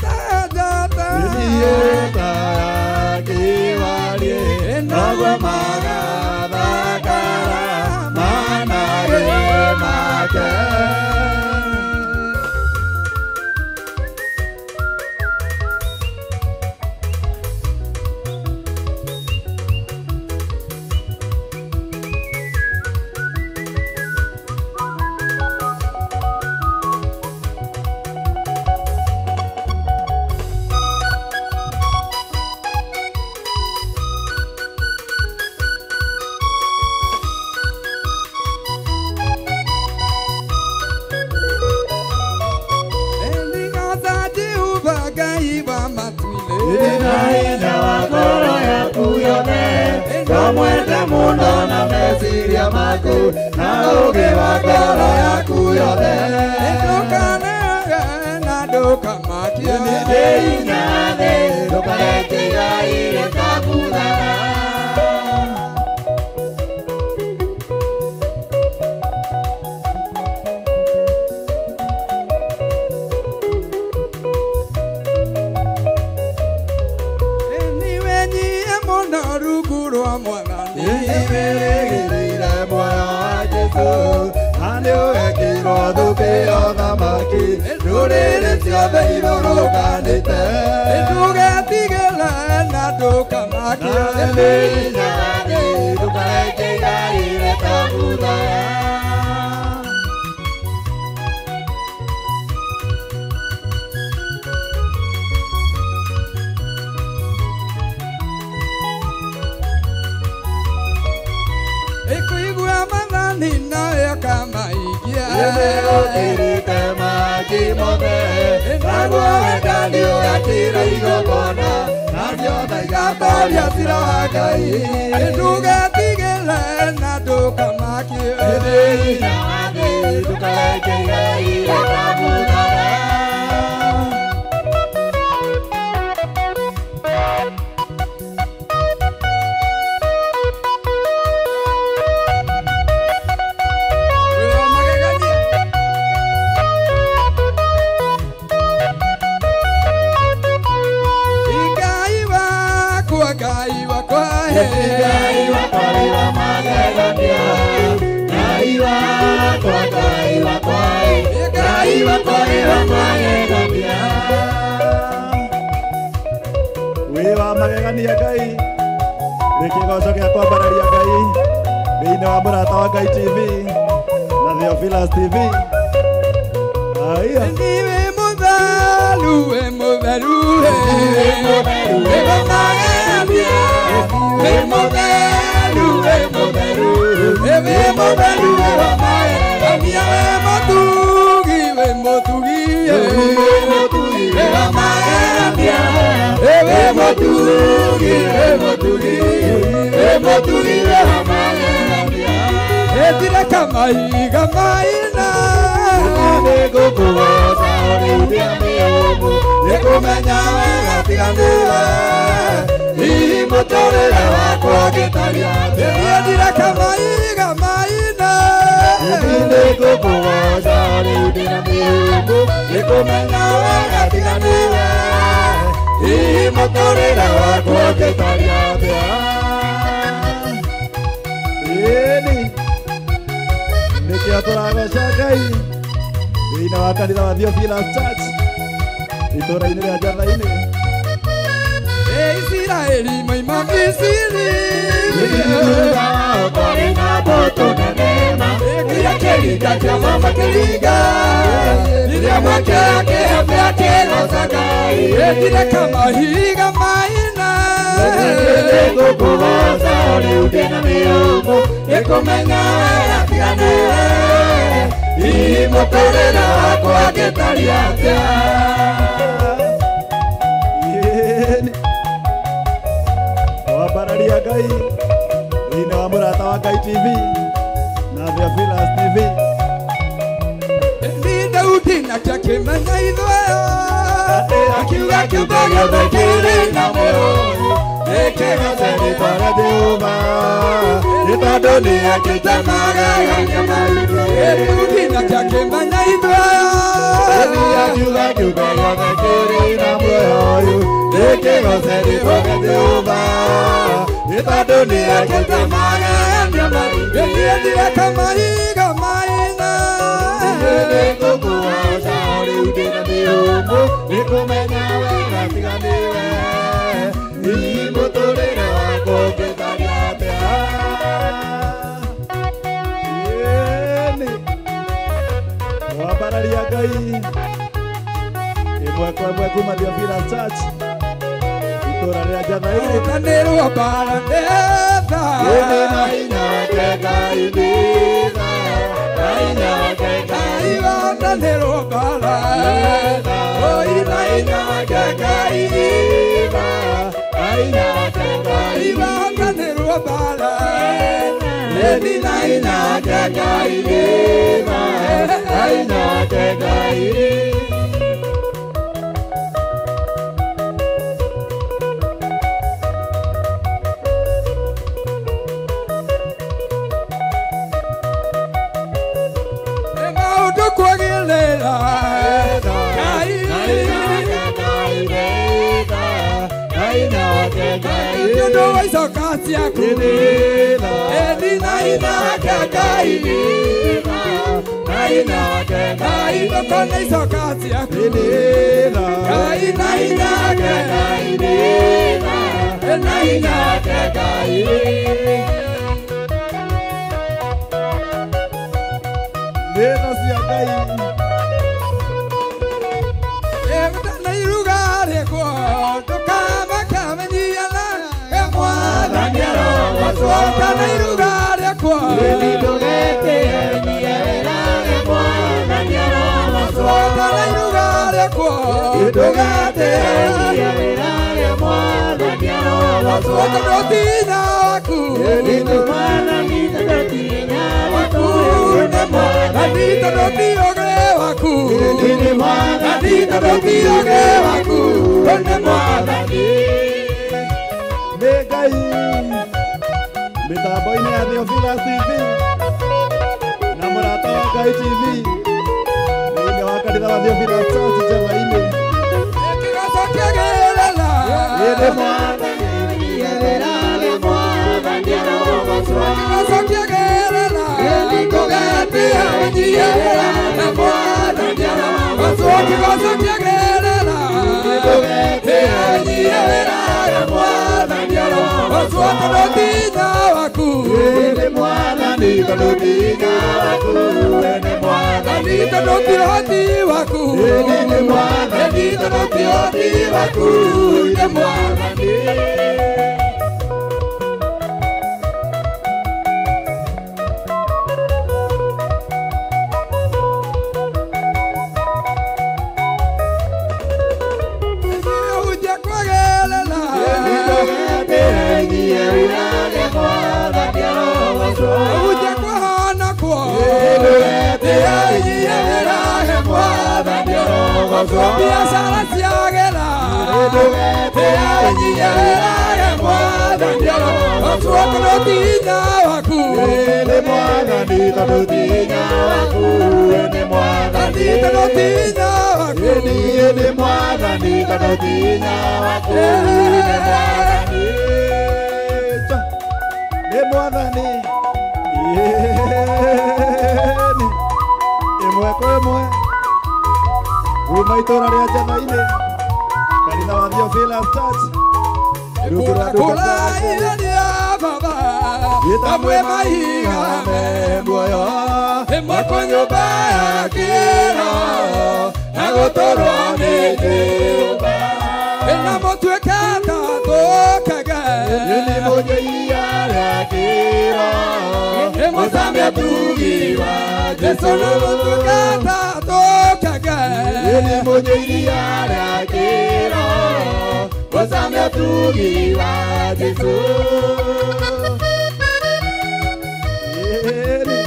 Speaker 8: ta njata
Speaker 7: niĩ ta kĩwarie noguo magathakara manage make. Mwende mũno na meciria maku na ũũgĩ wa ngoro yaku yothe.
Speaker 8: Ndũkanage na ndũkamakie
Speaker 7: Ndĩ hinya thĩ ndũkareke igai rĩtabuthaga.
Speaker 8: Niwe nyie mũno rungu rwa Mwathani.
Speaker 7: Nĩwĩrĩgĩrĩire muoyo wa Jesũ na nĩũgekĩrwo thũmbĩ ya ũthamaki ndũrĩrĩ ciothe irũrũnganĩte.
Speaker 8: Ndũgetigĩre na ndũkamakie
Speaker 7: Ndĩ hinya thĩ ndũkareke igai rĩtabuthaga.
Speaker 8: Ĩkũigua maathani nawe ũkamaigia.
Speaker 7: Nĩũkĩrĩte mahaki mothe naguo wendani ũgakĩra igongona na ciothe
Speaker 8: Igatoria ciira wa Ngai. Ndũgetigĩre na ndũkamakie
Speaker 7: Ndĩ hinya thĩ ndũkareke igai rĩtabuthaga.
Speaker 8: Wĩra magegania. Ngai wakwa, Ngai wakwa,
Speaker 7: Ngai wakwa wĩ wa magegania Ngai wakwa, Ngai wakwa, Ngai wakwa wĩ wa magegania.
Speaker 6: Wĩ wa magegania Ngai nĩ kĩgoco gĩa kwambararia Ngai thĩinĩ wa Mũrata wa Ngai TV na Theophilus TV. Aya.
Speaker 8: Niwe mũtheru, wĩ mũtheru, wĩ wa magegania. Wĩ mũtheru, wĩ mũtheru, wĩ mũtheru, wĩ wa magegania. Wĩ mũtugi, wĩ mũtugi, wĩ wa magegania. Wĩ mũtugi, wĩ mũtugi, wĩ mũtugi, wĩ wa magegania. Ĩtire kamaiga maina
Speaker 7: Nĩngũkũgoca rĩu ndĩ mĩũmũ nĩkũmenya wega tiga nĩwe hihi mũtũrĩre wakwa ũngĩtariĩ atĩa.
Speaker 8: Ĩtire kamaiga maina
Speaker 7: Nĩngũkũgoca rĩu ndĩ mĩũmũ nĩkũmenya wega tiga nĩwe hihi mũtũrĩre wakwa ũngĩtariĩ atĩa.
Speaker 6: Ĩni nĩkĩo tũragoca Ngai thĩinĩ wa kanitha wa Theophilus Church itũũra-inĩ rĩa Njatha-inĩ.
Speaker 8: Isiraeli moima Misiri
Speaker 7: Thutha wao kwarĩ na mbũtũ nene ma iria kĩringa kĩama makĩringa iria mweke akĩhembe akĩgoca Ngai.
Speaker 8: Ĩtire kamahiga maina
Speaker 7: Nĩngũkũgoca rĩu ndĩ na mĩũmũ nĩkũmenya wega tiga nĩwe hihi mũtũrĩre wakwa ũngĩtariĩ atĩa.
Speaker 6: Ĩni wambararia Ngai thĩinĩ wa Mũrata wa Ngai TV na Theophilus TV.
Speaker 8: Ni Daudi nake akĩmenya ithuĩ akiuga
Speaker 7: Kĩũmbe gĩothe kĩrĩ na muoyo nĩkĩgoce rĩĩtwa rĩa Jehova nĩ tondũ nĩekĩte magegania maingĩ.
Speaker 8: Gĩkundi nakĩo kĩmenya ithuĩ
Speaker 7: Akiuga kĩũmbe gĩothe kĩrĩ na muoyo ũyũ nĩkĩgoce rĩĩtwa rĩa Jehova nĩ tondũ nĩekĩte magegania maingĩ.
Speaker 8: Gĩthiĩthire kamaiga maina
Speaker 7: Nĩngũkũgoca rĩu ndĩna mĩhũmũ nĩkũmenya wega tiga nĩwe hihi mũtũrĩre wakwa ũngĩtariĩ atĩa.
Speaker 6: Ĩni wambararia Ngai ĩmwe kwa ĩmwe kuma Theophilus Church itũra rĩa Njathai-inĩ.
Speaker 8: Ũtanĩrwo mbara nĩ tha
Speaker 7: Ĩni na hinya wake Ngai nĩ tha, na hinya wake Ngai
Speaker 8: Ũtanĩrwo mbara
Speaker 7: oi na hinya wake Ngai nĩ tha, na hinya wake Ngai
Speaker 8: Ũtanĩrwo mbara
Speaker 7: Ĩni na hinya wake Ngai nĩ tha, na hinya wake Ngai.
Speaker 8: Maũndũ kwagĩrĩra Ngai nĩ ũndũ wa icoka ciaku ĩni na hinya wake Ngai Ngai ndũkone icoka ciaku Ngai na hinya wake na hinya wake Ngai.
Speaker 6: Nĩ tha cia Ngai.
Speaker 8: Ĩgũtana iruga rĩakwa ndũkamakamenyiana
Speaker 7: Mwathani arogocwo.
Speaker 8: Ũtana iruga rĩakwa Ũtana iruga rĩakwa Tondũ ti hinya waku waku nĩ Mwathani tondũ ti ũũgĩ waku Mwathani tondũ ti ũũgĩ waku nĩ Mwathani.
Speaker 6: Nĩ Ngai mĩtambo-inĩ ya Theophilus TV na Mũrata wa Ngai TV thĩinĩ wa kanitha wa Theophilus Church Njathai-inĩ.
Speaker 8: Kĩgoco kĩagĩrĩra Kĩgoco kĩagĩrĩra ndũgetĩe ũnyiĩra na Mwathani arogocwo. Kĩgoco kĩagĩrĩra ndũgetĩe ũnyiĩra na Mwathani arogocwo. Tondũ ti hinya waku
Speaker 7: Nĩ Mwathani tondũ ti hinya waku nĩ Mwathani
Speaker 8: tondũ ti ũhoti waku
Speaker 7: nĩ Mwathani
Speaker 8: tondũ ti ũhoti waku nĩ Mwathani. Ujia kwagerera Ujia kwahonokwo Biacara ciagĩra Tondũ ti hinya waku
Speaker 7: Nĩ Mwathani tondũ ti hinya waku nĩ Mwathani
Speaker 8: tondũ ti hinya waku
Speaker 7: nĩ Mwathani tondũ ti hinya waku nĩ Mwathani.
Speaker 6: Nĩ Mwathani Ĩni ĩmwe kwa ĩmwe kuma itũra rĩa Njathai-inĩ kanitha wa Theophilus Church rungu rwa ndungata yake
Speaker 8: Kũraithania baba
Speaker 6: Amwe mahiga me muoyo
Speaker 8: ĩmwe kwa nyũmba ya kĩro na gũtũrwo nĩ nyũmba ĩna mũtuĩke ta tũkenge
Speaker 7: Nĩ mũnyũiya rĩa kĩro
Speaker 8: ĩmũcamia tugi wa Jesũ na mũtuĩke ta tũkenge
Speaker 7: Nĩ mũnyũiya rĩa kĩro mũcamia tugi wa Jesũ.
Speaker 6: Ĩni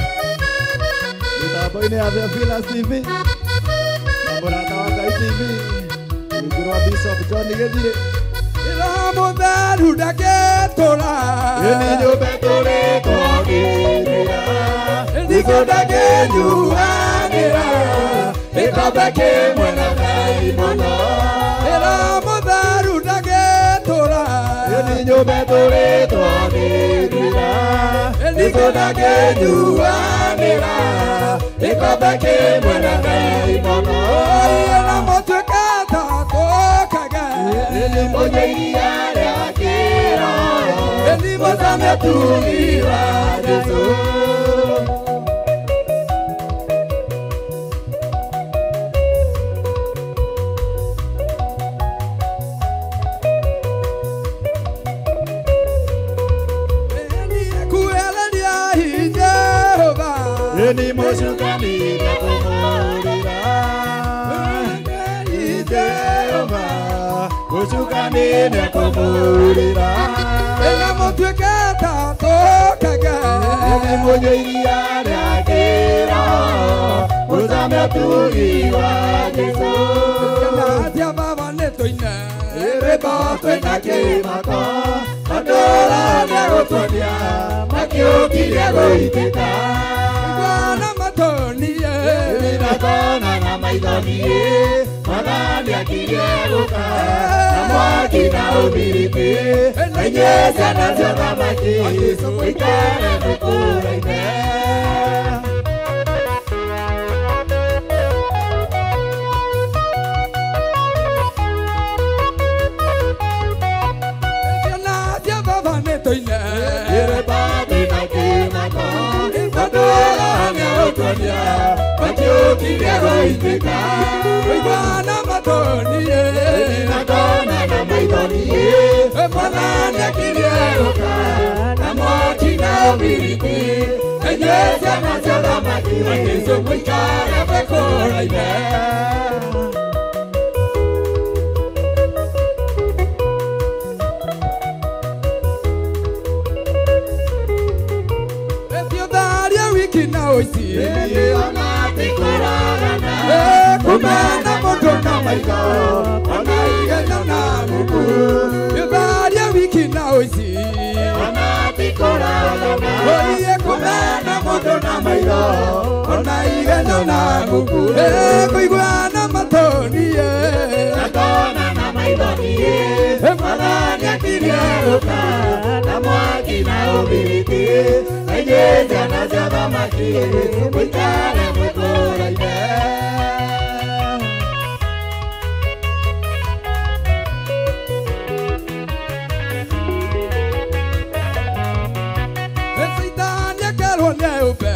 Speaker 6: mĩtambo-inĩ ya Theophilus TV na Mũrata wa Ngai TV
Speaker 7: Rungu rwa Bishop John Gĩthirĩ.
Speaker 8: Ĩra mũtheru ndangĩtũra.
Speaker 7: Ĩni nyũmba ĩtũrĩtwo ngĩrĩra. Nĩguo ndangĩnyuanĩra. Gĩkombe kĩmwe na Ngai mũno.
Speaker 8: Ĩra mũtheru ndangĩtũra.
Speaker 7: Ĩni nyũmba ĩtũrĩtwo ngĩrĩra. Nĩguo ndangĩnyuanĩra. Gĩkombe kĩmwe na Ngai mũno.
Speaker 8: Ĩra mũtuĩke ta tũkage.
Speaker 7: Ĩni mũnyue iria rĩa kĩroho.
Speaker 8: Ĩni
Speaker 7: Mũcame ũtugi wa Jesũ.
Speaker 8: Kueleria Jehova.
Speaker 7: Ĩni mũcukani nĩekũmũrĩra. Jehova, mũcukani nĩekũmũrĩra.
Speaker 8: Ĩra mũtuĩke ta tũkage.
Speaker 7: Ĩni mũnyue iria rĩa kĩroho. Mũcame ũtugi wa Jesũ.
Speaker 8: Atia baba nĩ tũine.
Speaker 7: Rwĩmbo twĩna kĩmako. Tondũ Roho nĩegũtuonia makiũkirie gũitĩka.
Speaker 8: Igua na matũniĩ.
Speaker 7: Ndakona na maitho niĩ. Mwathani akirie gũka. Na mwaki na ũbiriti. Na inyuĩ ciana cia ũthamaki. Mũikare mũkũraine.
Speaker 8: Atia baba nĩ tũine.
Speaker 7: Rwĩmbo twĩna kĩmako. Tondũ Roho nĩegũtuonia makiũkirie gũitĩka.
Speaker 8: Igua na matũniĩ.
Speaker 7: Ndakona na maitho niĩ. Mwathani akirie gũka. Na mwaki na ũbiriti. Na inyuĩ ciana cia ũthamaki. Mũikare mwĩkũraine.
Speaker 8: Thiotharia wiki na ũici.
Speaker 7: Ona ti kũrorana.
Speaker 8: Kũmena mũndũ na maitho. Ona igenya na nguku. Thiotharia wiki na ũici.
Speaker 7: Ona ti kũrorana.
Speaker 8: Oiye
Speaker 7: Kũmena mũndũ na maitho. Ona igenya na nguku.
Speaker 8: Kũigua na matũniĩ.
Speaker 7: Ndakona na maitho niĩ. Mwathani akirie gũka. Na mwaki na ũbiriti. Na inyuĩ ciana cia ũthamaki. Mũikare mwĩkũraine.
Speaker 8: Caitani akerwo nĩeũmbe.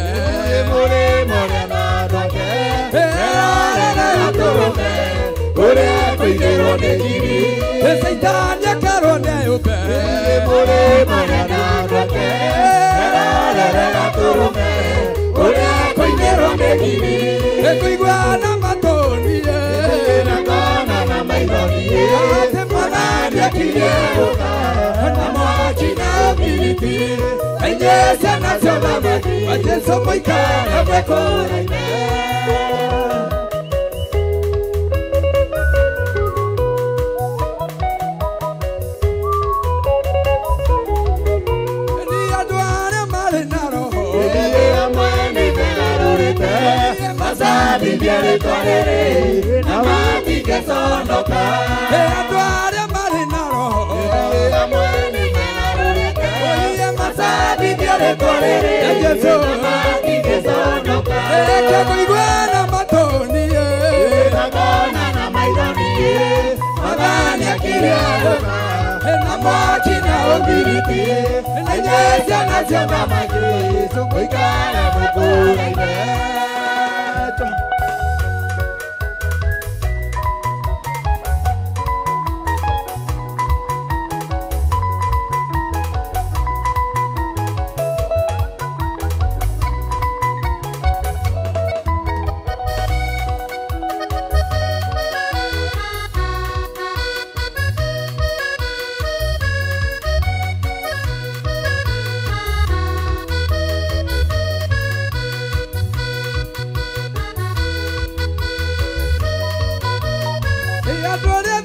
Speaker 7: Mũrĩmo ũrĩa na andũ ake. Erorere atũrũme. Ũrĩa kũigĩrwo nĩ ngiri.
Speaker 8: Caitani akerwo nĩeũmbe.
Speaker 7: Mũrĩmo ũrĩa na andũ ake. Erorere atũrũme. Ũrĩa kũigĩrwo nĩ ngiri.
Speaker 8: Kũigua na matũniĩ.
Speaker 7: Ndakona na maitho niĩ. Mwathani akirie gũka. Na mwaki na ũbiriti. Na inyuĩ ciana cia ũthamaki.
Speaker 8: Jesũ
Speaker 7: Mũikare mwĩkũraine.
Speaker 8: Nĩ andũ arĩa marĩ na roho.
Speaker 7: Ithuĩ amwe nĩmegarũrĩte. Macabithie rĩtwa rĩrĩ. Na matingĩconoka.
Speaker 8: Andũ arĩa marĩ na roho.
Speaker 7: Ithuĩ amwe nĩmegarũrĩte. Macabithie rĩtwa rĩrĩ.
Speaker 8: Jesũ.
Speaker 7: Na matingĩconoka.
Speaker 8: Reke kũigua na matũniĩ.
Speaker 7: Ndakona na maitho niĩ. Mwathani akirie gũka. Na mwaki na ũbiriti. Na inyuĩ ciana cia ũthamaki. Mũikare mũkũraine.
Speaker 8: Andũ arĩa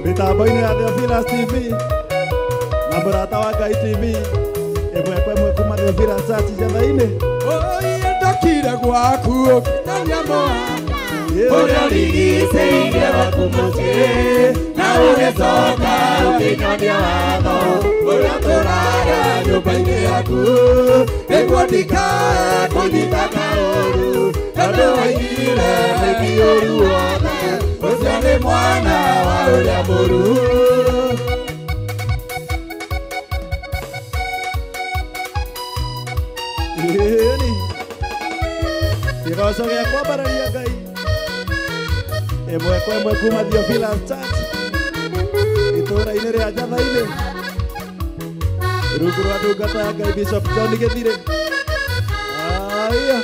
Speaker 6: Mitambo-inĩ ya Theophilus TV na Mũrata wa Ngai TV ĩmwe kwa ĩmwe kuma Theophilus Church Njathai-inĩ.
Speaker 8: Oiye ndokire gwaku ũkĩnyonia mũhaka ũrĩa ũrigicĩirie gwaku mũciĩ na ũgĩcoka ũkĩnyonia watho ũrĩa tũraga nyũmba-inĩ yaku nĩguo ndikae kũnyita kaũru.
Speaker 7: Tondũ waigire mwĩki ũru wothe ũcio nĩ mwana wa ũrĩa mũru.
Speaker 6: Ĩni kĩgoco gĩa kwambararia Ngai ĩmwe kwa ĩmwe kuma Theophilus Church itũũra-inĩ rĩa Njatha-inĩ rungu rwa ndungata ya Ngai Bishop John Gĩthirĩ. Aya.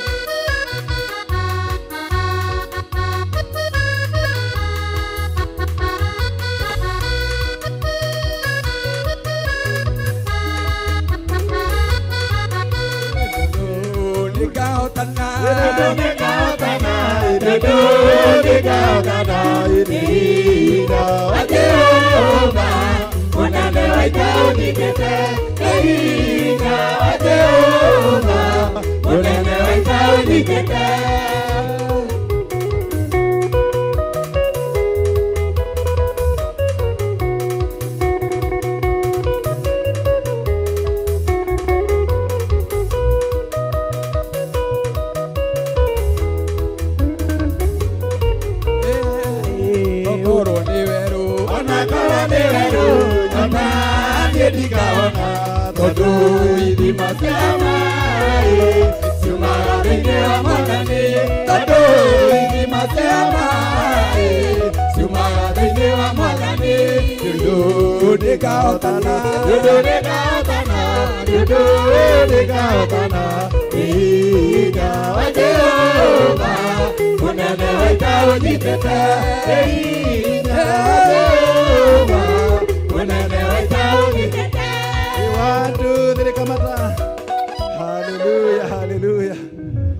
Speaker 6: Hallelujah, hallelujah.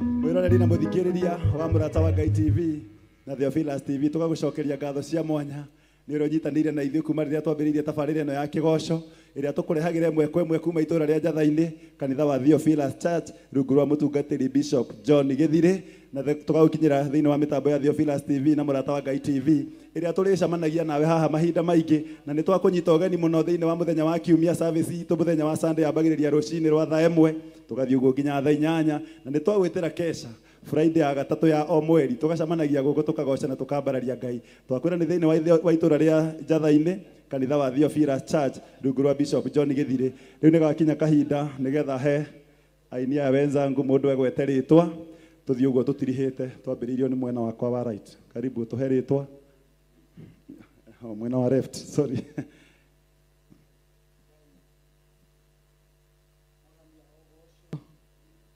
Speaker 6: Mwiroreri na muthikiriria wa Mũrata wa Ngai TV na Theophilus TV tugagucokeria ngatho cia mwanya nĩ ũrĩa ũnyitanĩire na ithuĩ kuma rĩrĩa twambĩrĩirie tabarĩra ĩno ya kĩgoco ĩrĩa tũkũrehagĩra ĩmwe kwa ĩmwe kuma itũũra rĩa Njatha-inĩ kanitha wa Theophilus Church rungu rwa mũtungatĩri Bishop John Gĩthirĩ na tũgagũkinyĩra thĩinĩ wa mĩtambo ya Theophilus TV na Mũrata wa Ngai TV ĩrĩa tũrĩcemanagia nawe haha mahinda maingĩ na nĩ twakũnyita ũgeni mũno thĩinĩ wa mũthenya wa kiumia service itũ mũthenya wa Sunday yambagĩrĩria rũcinĩ rwa thaa 1 tũgathiĩ ũguo nginya thaa 8 na nĩ twagwĩtĩra kesha Friday ya gatatũ ya o mweri tũgacemanagia gũkũ tũkagoca na tũkambararia Ngai. Twakwĩra nĩ thĩinĩ wa itũũra rĩa Njatha-inĩ kanitha wa Theophilus Church rungu rwa Bishop John Gĩthirĩ. Rĩu nĩ gakinya kahinda nĩgetha he aini aya wenzangu mũndũ egwete rĩtwa tũthiĩ ũguo tũtirihĩte twambĩrĩirio nĩ mwena wakwa wa right. Karibu tũhe rĩtwa. Oh, mwena wa left, sorry.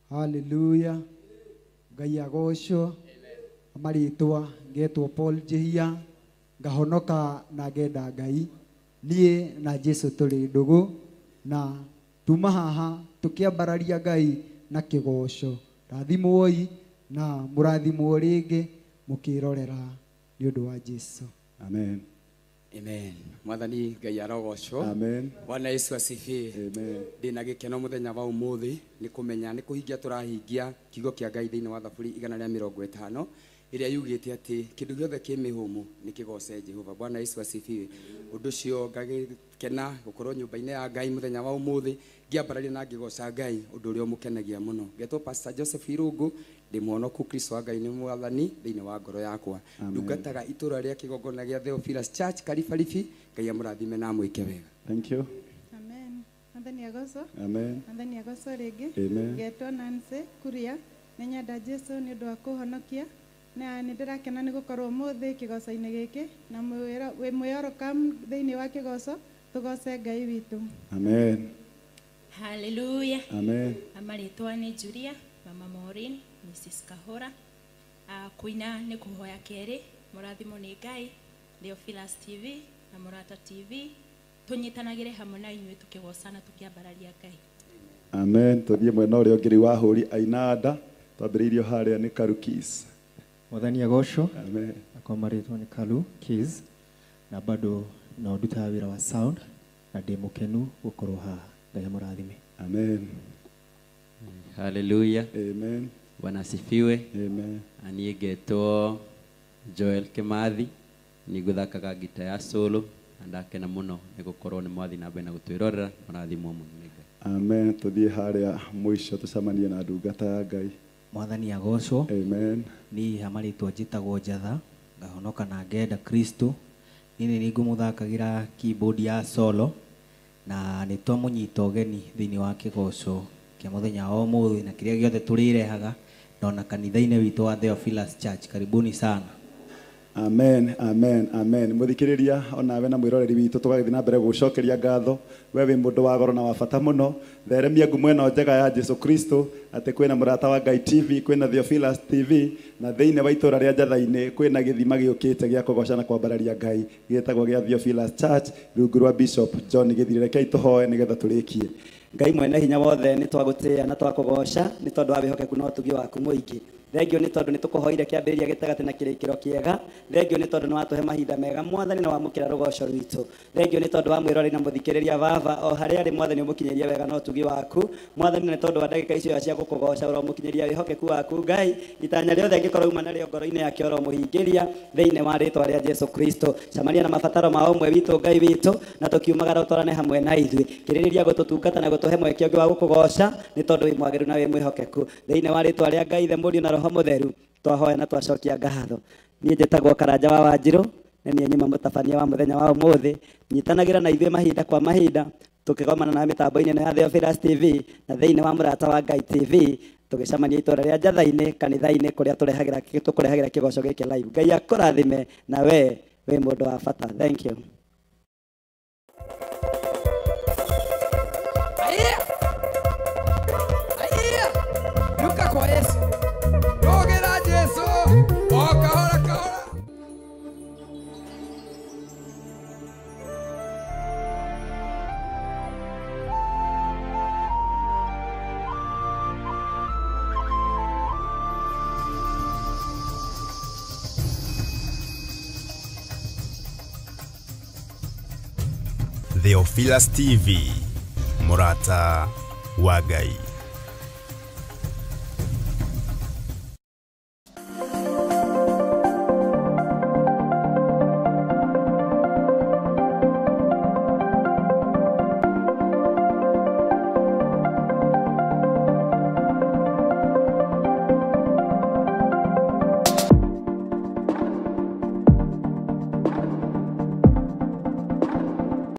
Speaker 10: Hallelujah. Ngai agocwo marĩtwa ngetwo Paul Njihia ngahonoka na ngenda Ngai niĩ na Jesu tũrĩ ndũgũ na tuma haha tũkĩambararia Ngai na kĩgoco. Rathimwoi na mũrathimwo rĩngĩ mũkĩrorera nĩ ũndũ wa Jesu.
Speaker 6: Amen.
Speaker 16: Amen. Mwathani Ngai arogocwo.
Speaker 6: Amen.
Speaker 16: Bwana Yesu asifiwe.
Speaker 6: Amen.
Speaker 16: Ndina gĩkeno mũthenya wa ũmũthĩ nĩ kũmenya nĩ kũhingia tũrahingia kiugo kĩa Ngai thĩinĩ wa Thaburi 150 ĩrĩa yugĩte atĩ kĩndũ gĩothe kĩ mĩhũmũ nĩ kĩgoce Jehova. Bwana Yesu asifiwe. Ũndũ ũcio ngagĩkena gũkorwo nyũmba-inĩ ya Ngai mũthenya wa ũmũthĩ ngĩambararia na ngĩgoca Ngai ũndũ ũrĩa ũmũkenagia mũno. Ngetwo Pastor Joseph Irungu ndĩ mwonoku Kristo wa Ngai nĩ mwathani thĩinĩ wa ngoro yakwa. Ndungataga itũũra rĩa kĩgongona gĩa Theophilus Church Karibaribi. Ngai amũrathime na amwĩke wega.
Speaker 6: Thank you.
Speaker 17: Amen. Mwathani agocwo.
Speaker 6: Amen.
Speaker 17: Mwathani agocwo rĩngĩ.
Speaker 6: Amen.
Speaker 17: Ngetwo Nancy Kuria nĩ nyenda Jesu nĩ ũndũ wa kũhonokia na nĩ ndĩrakena nĩ gũkorwo ũmũthĩ kĩgoco-inĩ gĩkĩ na wĩ mwĩorokamu thĩinĩ wa kĩgoco tũgoce Ngai witũ.
Speaker 6: Amen.
Speaker 18: Hallelujah.
Speaker 6: Amen.
Speaker 18: Amarĩtwa nĩ Julia, Mama Maureen, Mrs. Kahora. Kuina nĩ kũhoya kerĩ, mũrathimwo nĩ Ngai, Theophilus TV na Mũrata TV. Tũnyitanagĩre hamwe na inyuĩ tũkĩgocana tũkĩambararia Ngai.
Speaker 6: Amen. Tũthiĩ mwena ũrĩa ũngĩ rĩu wa hũri ainanda twambĩrĩirio harĩa nĩ Karu Keys.
Speaker 19: Mwathani agocwo.
Speaker 6: Amen.
Speaker 19: Akwa marĩtwa nĩ Karu Keys na bado no ndutaga wĩra wa sound na ndĩ mũkenu gũkorwo haha. Ngai amũrathime.
Speaker 6: Amen.
Speaker 20: Hallelujah.
Speaker 6: Amen.
Speaker 20: Bwana asifiwe.
Speaker 6: Amen.
Speaker 20: Niĩ ngetwo Joel Kimathi nĩ ngũthakaga ngita ya solo na ndakena mũno nĩ gũkorwo nĩ mwathiĩ na mbere na gũtwĩrorera mũrathimwo mũno nĩ Ngai.
Speaker 6: Amen. Tũthiĩ harĩa mũico tũcemanie na ndungata ya Ngai.
Speaker 21: Mwathani agocwo.
Speaker 6: Amen.
Speaker 21: Niĩ hamarĩtwa njĩtagwo Njatha, ngahonoka na ngenda Kristo. Niĩ nĩ ngũmũthakagĩra keyboard ya solo na nĩ twamũnyita ũgeni thĩinĩ wa kĩgoco kĩa mũthenya wa ũmũthĩ na kĩrĩa gĩothe tũrĩrehaga na ona kanitha-inĩ witũ wa Theophilus Church. Karibuni sana.
Speaker 6: Amen, amen, amen. Muthikiriria onawe na mwiroreri witũ tũgagĩthiĩ na mbere gũcokeria ngatho. We wĩ mũndũ wa goro na wa bata mũno. Theremia ngumo ĩno njega ya Jesu Kristo atĩ kwĩna Mũrata wa Ngai TV, kwĩna Theophilus TV, na thĩinĩ wa itũra rĩa Njatha-inĩ kwĩna gĩthima gĩũkĩte gĩa kũgoca na kwambararia Ngai gĩtagwo gĩa Theophilus Church rungu rwa Bishop John Gĩthiri. Rekei tũhoe nĩgetha tũrĩkie.
Speaker 22: Ngai mwene hinya wothe nĩ twagũtĩĩa na twakũgoca nĩ tondũ wa wĩhokeku na ũtugi waku mũingĩ. Thengio nĩ tondũ nĩ tũkũhoire kĩambĩrĩria gĩtagatĩ na kĩrĩkĩro kĩega. Thengio nĩ tondũ nĩ watũhe mahinda mega mwathani na wamũkĩra rũgoco rwitũ. Thengio nĩ tondũ wa mwĩrori na mũthikĩrĩria baba o harĩa arĩ mwathani ũmũkinyĩrie wega na ũtugi waku. Mwathani nĩ tondũ wa ndagĩka icio cia gũkũgoca ũromũkinyĩria wĩhokeku waku Ngai. Itanya rĩothe angĩkorwo uma narĩo ngoro-inĩ yake ũromũhingĩria thĩinĩ wa rĩtwa rĩa Jesu Kristo. Cemania na mabataro ma ũmwe witũ Ngai witũ na tũkiumagara ũtwarane hamwe na ithuĩ. Kĩrĩrĩria gũtũtungata na gũtũhe mweke ũngĩ wa gũkũgoca nĩ tondũ wĩ mwagĩrĩru na wĩ mwĩhokeku. Thĩinĩ wa rĩtwa rĩa Ngai Ithe, Mũriũ na Roho Mũtheru twahoya na twacokia ngatho. Niĩ njĩtagwo Karanja wa Wanjirũ na niĩ nyuma mũtabania wa mũthenya wa ũmũthĩ. Nyitanagĩra na ithuĩ mahinda kwa mahinda tũkĩgomana na mĩtambo-inĩ ĩno ya Theophilus TV na thĩinĩ wa Mũrata wa Ngai TV tũgĩcemania itũra rĩa Njatha-inĩ kanitha-inĩ kũrĩa tũkũrehagĩra kĩgoco gĩkĩ live. Ngai akũrathime na we wĩ mũndũ wa bata. Thank you.
Speaker 8: Luka kwa Yesu. Rogera Jesu. O kahora kahora.
Speaker 1: Theophilus TV, Mũrata wa Ngai.